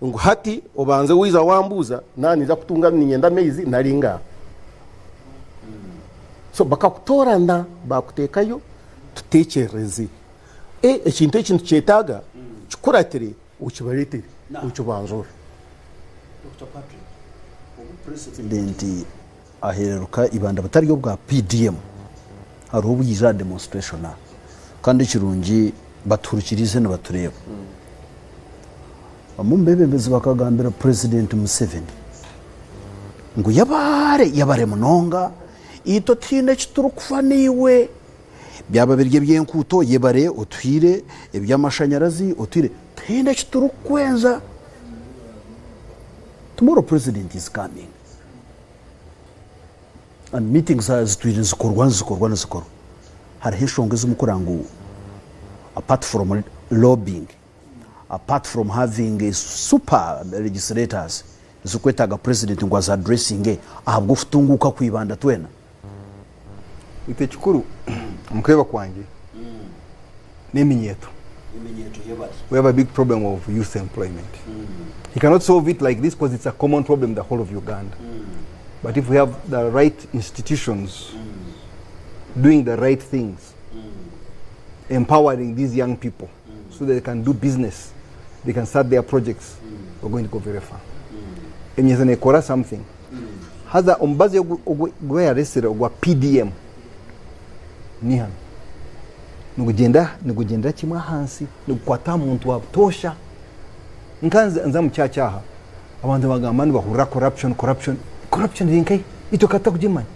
ngu hati obanze waija wambuuza naaba ninza kutunga niinyenda amaizi nari ngaaha. So bakakutoorana baakuteekayo tuteekyerereze. Ekintu eki nitukyetaaga kikuratire okibareetere okibanzure. Dokita Patrick, obu Purezidenti ahereruka Ibanda butari obwa PDM hariho obu yaija aha demonstration aha kandi ekirungi batuhurikiriize nibatureeba. Bamwe omu beebembezi bakagambira Purezidenti Museveni ngu yebare yebare munonga itwe tihaine eki turikufa naiwe, byaba biri eby'enkuuto yebare otuhaire, eby'amashanyarazi otuhaire, tihaine eki turikukwenza. Tomorrow president is coming and meetings zitwire nizikorwa nizikorwa nizikorwa hariho enshonga ezimwe kureba ngu apart from lobbying apart from having super legislators ezirikwetaaga president ngu azi addressinge ahabw'okutunguuka kw'ibanda twena. Beitu ekikuru omu kureeba kwangye n'eminyeeto. We have a big problem of youth employment. You cannot solve it like this because it's a common problem in the whole of Uganda. But if we have the right institutions doing the right things, empowering these young people so that they can do business, they can start their projects, we're going to go very far. Eminyeeto neekora something. Haza omubazi ogu ogu yaresire ogwa PDM ni hanu. Nigugyenda nigugyendera kimwe ahansi, nigukwata aha muntu wa butoosha. Nka nza nza omu church aha, abantu nibagamba nibahurira corruption corruption, corruption eri nkahi? Itwe ka tutakugimanya.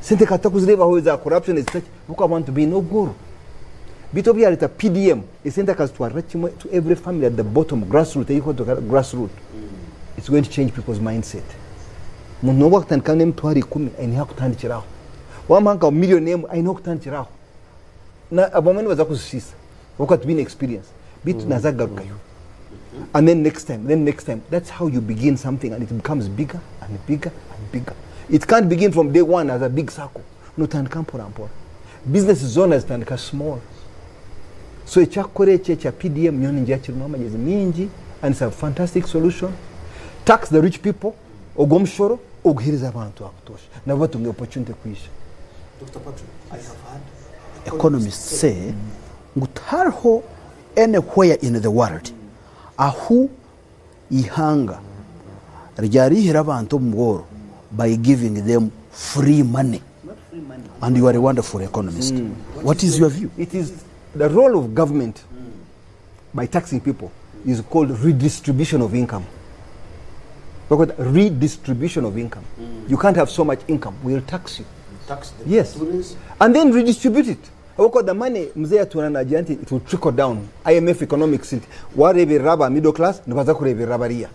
Sente ka tutakuzireebaho eza corruption ezitaki ahabw'okuba abantu baine obworo. Beitu obu yareeta PDM, esente akazitwarira kimwe to every family at the bottom, grassroot, ei grassroot. It's going to change people's mindset. Omuntu n'obu akutandika n'emitwaro ikumi, aine ahu akutandikira aho. Wamuha nka million emwe, aine ahu akutandikira aho. Na abamwe nibaza kuzishiisha ahabw'okuba tibaine experience. Beitu naza kugarukayo. And then next time, then next time. That's how you begin something and it becomes bigger and bigger and bigger. It can't begin from day one as a big circle. Notandika mpora mpora. Business zoona zitandika small. So ekyakukora eki ekya PDM nyowe ningira kirimu amagyezi mingi and it's a fantastic solution. Tax the rich people, ogwo omushoro oguhereze abantu abutoosha nabo batunge opportunity kwija. Doctor Patrick, I have heard economists say ngu tihariho anywhere in the world ahu eihanga ryarihire abantu omu bworo by giving them free money and you are a wonderful economist what is your view? It is the role of government by taxing people is called redistribution of income. Bakweta redistribution of income. You can't have so much income, we'll tax you. Tax the Yes. And then redistribute it. Ahabw'okuba the money mzee yatuura nagira nti it will trickle down. IMF economics nti wareeberera aba middle class nibaza kureeberera bariya.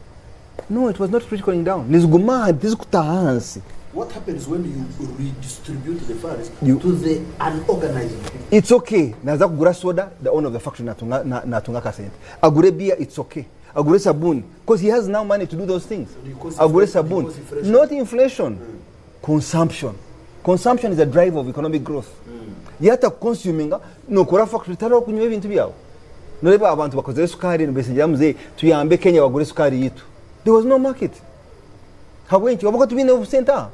No, it was not trickling down. Niziguma aha tizikutaaha ahansi. What happens when you redistribute the funds You- to the unorganized people? It's okay. Naza kugura soda, the owner of the factory natunga, na, natunga akasente. Agure beer, it's okay. Agure sabuni. Because he has now money to do those things. Because Agure inflation- sabuni. because inflation. Not inflation. Consumption. Consumption is a driver of economic growth. Yatakuconsuminga, nokora factory tariho kunywa ebintu byawe. Noreeba abantu bakozire sukari nibesengyera mzee tuyambe Kenya bagure sukari yitu. There was no market. Habw'enki? Habw'okuba tibaine obusente aha.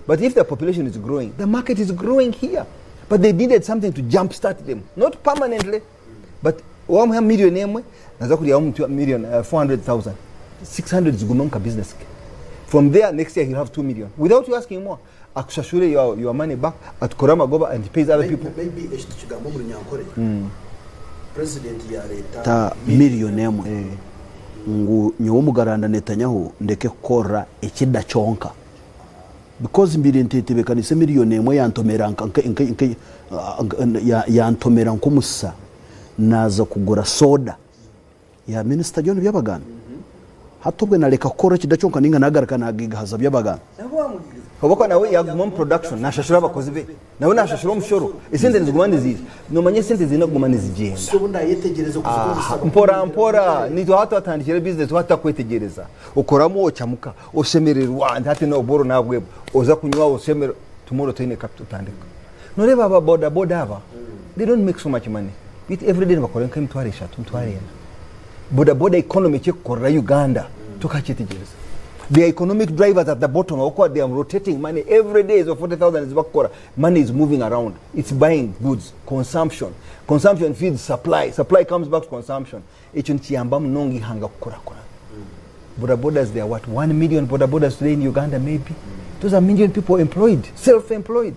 But if the population is growing, the market is growing here. But they needed something to jump start them. Not permanently, but wamuha million emwe, naza kurihaho million, 400,000. 600 zigume omu ka business ke. From there, next year he'll have 2 million. Without you asking more. Akushashure your, your money back, atukore amagoba and he pays other people. Maybe eki tukigamba omu Runyankore, President yareeta million emwe ngu nyowe Omugaranda Netanyahu ndeke kukorera ekida kyonka. Because mbaire ntetebekanise million emwe yantomera nka, nka, nka, nka, yantomera nk'omusisa naaza kugura soda. Ya minisita John Byabagamba hati obwe nareka kukora ekida kyonka ninga nagaruka nagigahaza Byabagamba. Habwokuba nawe yaguma omu production nashashura abakozi be nawe nashashura omushoro esente niziguma niziija nomanya esente ziine kuguma nizigyenda mpora mpora nitwe hati twatandikire business twaba tutakwetegyereza okoramu ocamuka oshemererwa nti hati obworo nabwebwa oza kunywa oshemererwa tomorrow toine capital otandika noreeba aba boda boda aba they don't make so much money Beitu everyday nibakora nk'emitwaro eshatu, emitwaro ena. Boda boda economy eki ekukorera Uganda tokakyetegyereza. They are economic drivers at the bottom ahabw'okuba they are rotating money every day ezo 40,000 ezi bakukora money is moving around it's buying goods consumption consumption feeds supply supply comes back to consumption ekyo nikiyamba munonga eihanga kukurakurana. Bodabodas there are what 1 million bodabodas today in Uganda maybe. Those are million people employed, self-employed.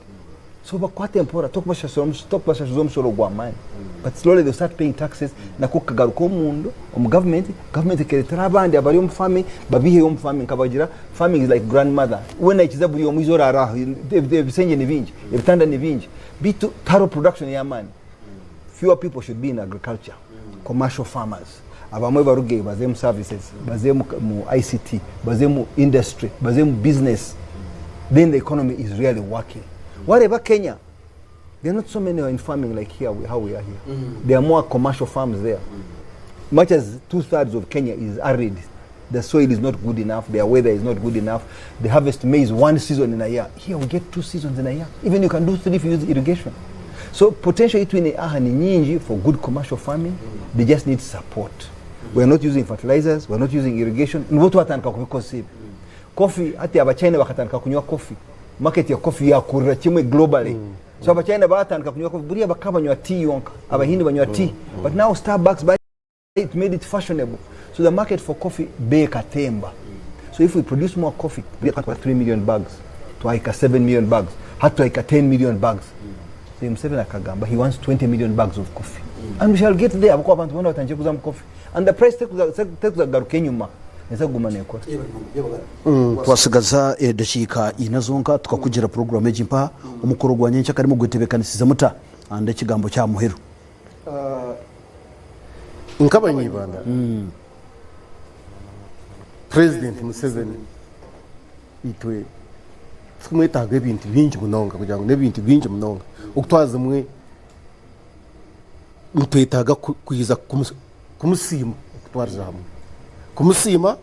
So bakwate mpora tokubashashuza omushoro gw'amaani but slowly they start paying taxes nako kukagaruka omunda omu government, government ekeretera abandi abari omu farming babiheyo omu farming nkabagira farming is like grandmother we naikiza buri omwe ize orara aho ebisengye ni bingi ebitanda ni bingi beitu tihariho production y'amaani fewer people should be in agriculture commercial farmers abamwe baruge baze omu services baze omu ICT baze omu industry baze omu business then the economy is really working wareeba Kenya there are not so many in farming like here how we are here there are more commercial farms there much as two thirds of Kenya is arid the soil is not good enough their weather is not good enough they harvest maize one season in a year here we get two seasons in a year even you can do three if you use irrigation so potential itwine aha ni nyingi for good commercial farming they just need support we are not using fertilizers we are not using irrigation nibwo twatandika kubikozesa ebi coffee hati abachina bakatandika kunywa coffee market ya coffee yakurira kimwe globally so abachina batandika kunywa coffee buriya bakaba banywa tea yonka abahindi banywa tea but now starbucks it made it fashionable so the market for coffee bei ekatemba so if we produce more coffee 3 million bags twahika 7 million bags hati twahika 10 million bags so Museveni akagamba he wants 20 million bags of coffee and we shall get there ahabw'okuba abantu boona batandikire kuza omu coffee and the price tekuzagaruka enyima neeza kuguma nekora. Twasigaza edakiika ina zonka tukakugira puroguramu egi mpaha. Omukoro gwa nyencakare mugwetebeekanisize muta? And ekigambo ky'aha muheru. Nk'abanyibanda Purezidenti Museveni itwe titumwetaaga ebintu bingi munonga kugira ngu n'ebintu bingi munonga okutwazimwe nitwetaaga kwija kumusiima okutwariza hamwe kumusiima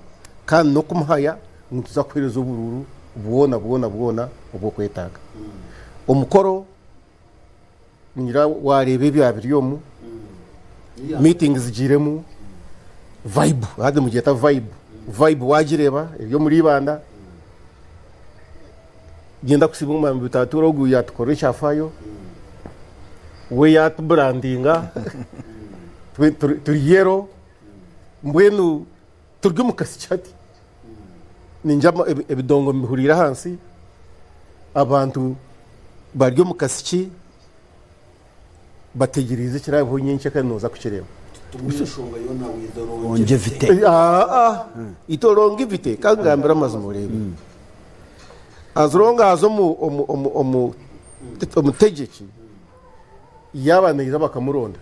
kandi n'okumuhaya ngu nituza kuheereza oburuuru bwona bwona bwona obw'okwetaaga. Omukoro Ningira wareeba ebya biri omu meeting zigiiremu vibe hati nimugyeta vibe vibe wagireeba eri omuri Ibanda niinyenda kusiima omwami Bitatura ogu yatukorera ekyafaayo we yatuburandinga turi yellow mbwenu turi omu kasiki hati ningira ebidongo mbihuriire ahansi abantu bari omu kasiki bategyereize ekiraabeho nyenkya kandi nooza kukireeba. Longevity. Aa itwe longevity ka nkugambire amazima oreebe as long as omu omu omu omu omutegyeki yaaba naija bakamuronda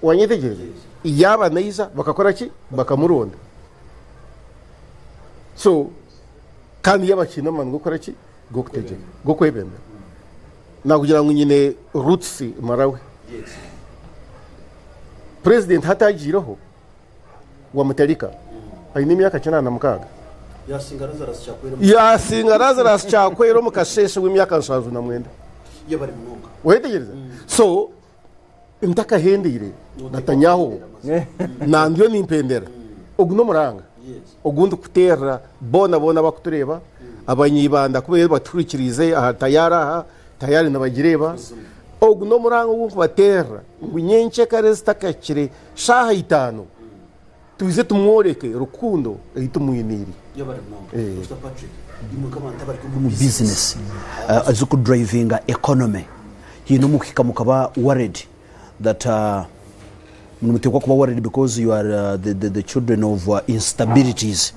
Wanyetegyereza? Yaaba naija bakakora ki? Bakamuronda. So kandi yaaba akiine amaani g'okukora ki? G'okutegyeka, g'okwebembera. Nakugira ngu nyine roots Malawi. President hati agiireho wa Mutalika aine emyaka 86. Yasinga Lazarus Chakwera omu kasheeshe w'emyaka 79. Wayetegyereza? So Ntakahendeire Netanyahu na ndiyo nimpendera. Ogu n'omuranga ogu ndikuteerera boona boona abakutureeba, abanyaibanda ku bariyo batuhurikiriize aha tayari aha, tayari nibagireeba. Ogu n'omuranga ogu ndikubateerera ngu nyencekare zitakahikire shaaha itaano twije tumworeke rukundo ei tumwiniire. Omu bizinesi ezikudrivinga economy haine omukuhika mukaba worried that nimuteekwa kuba worried because you are the children of instabilities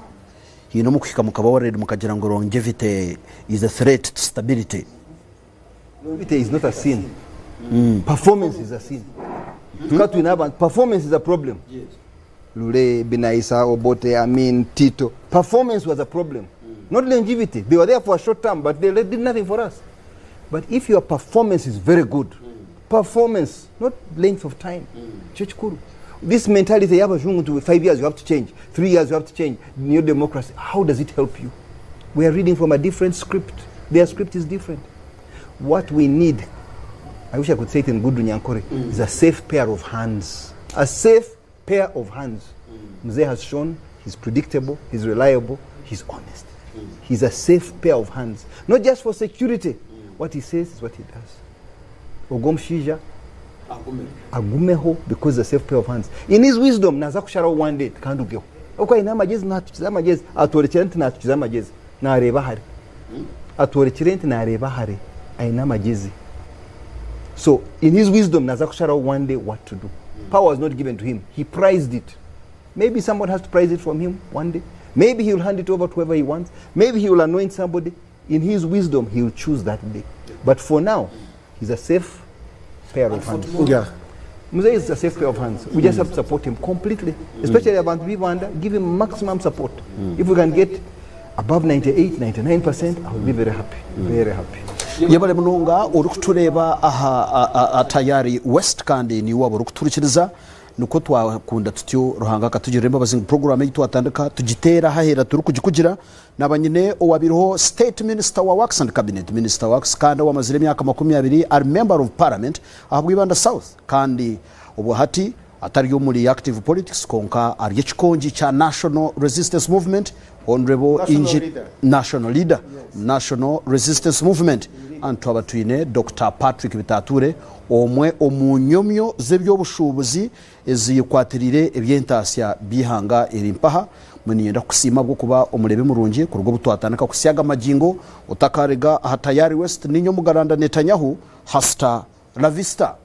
haine omukuhika mukaba worried mukagira ngu longevity is a threat to stability. Longevity is not a sin. Performance is a sin. Tukaba twine abantu, performance is a problem. Lule, Binaisa, Obote, Amin, Tito. Performance was a problem. Not longevity. They were there for a short term, but they did nothing for us. But if your performance is very good, performance, not length of time. Kyo kikuru. This mentality y'abajungu nti 5 years you have to change, 3 years you have to change, new democracy, how does it help you? We are reading from a different script. Their script is different. What we need, I wish I could say it in good Runyankore, is a safe pair of hands. A safe pair of hands. Mzee has shown he's predictable, he's reliable, he's honest. He's a safe pair of hands. Not just for security. What he says is what he does. Ogwo omushaija Agumeho because he's a safe pair of hands. In his wisdom naza kusharaho one day tikandugeho. Ahabw'okuba aine amagyezi natukiza amagyezi. Atworekire nti natukiza amagyezi. Nareeba hare. Atworekire nti nareeba hare. Aine amagyezi. So in his wisdom naza kusharaho one day what to do. Power was not given to him. He prized it. Maybe someone has to prize it from him one day. Maybe he will hand it over to whoever he wants. Maybe he will anoint somebody. In his wisdom, he will choose that day. But for now, he's a safe pair of hands. Yeah. Mzee is a safe pair of hands. We just have to support him completely. Especially abantu b'Ibanda, give him maximum support. If we can get above 98, 99%, I will be very happy. Very happy. Yebare munonga orikutureeba aha Tayari West kandi niiwe waaba orikuturikiriza Nikwo twakunda tutyo Ruhanga akatugirira embabazi ngu puroguraamu ei twatandika tugiteere aha aheera turikugikugira. Naaba nyine owabaireho State Minister wa Works and Cabinet Minister Works kandi owamazire emyaka 20 ari Member of Parliament ahabwa Ibanda South kandi obwo hati atari omuri active politics kwonka ari ekikongi kya National Resistance Movement Honourable National Ingi leader. National Leader National Resistance Movement Hanu twaba twine Dokita Patrick Bitature omwe omu nyomyo z'eby'obushuubuzi ezikwatiriire eby'entaasya by'eihanga eri mpaha. Mbwenu niinyenda kukusiima ahabw'okuba omureebi murungi kuruga obu twatandika kuhitsya aga magingo otakaarega aha Tayari West. Niinye Omugaranda Netanyahu. Hasta la vista.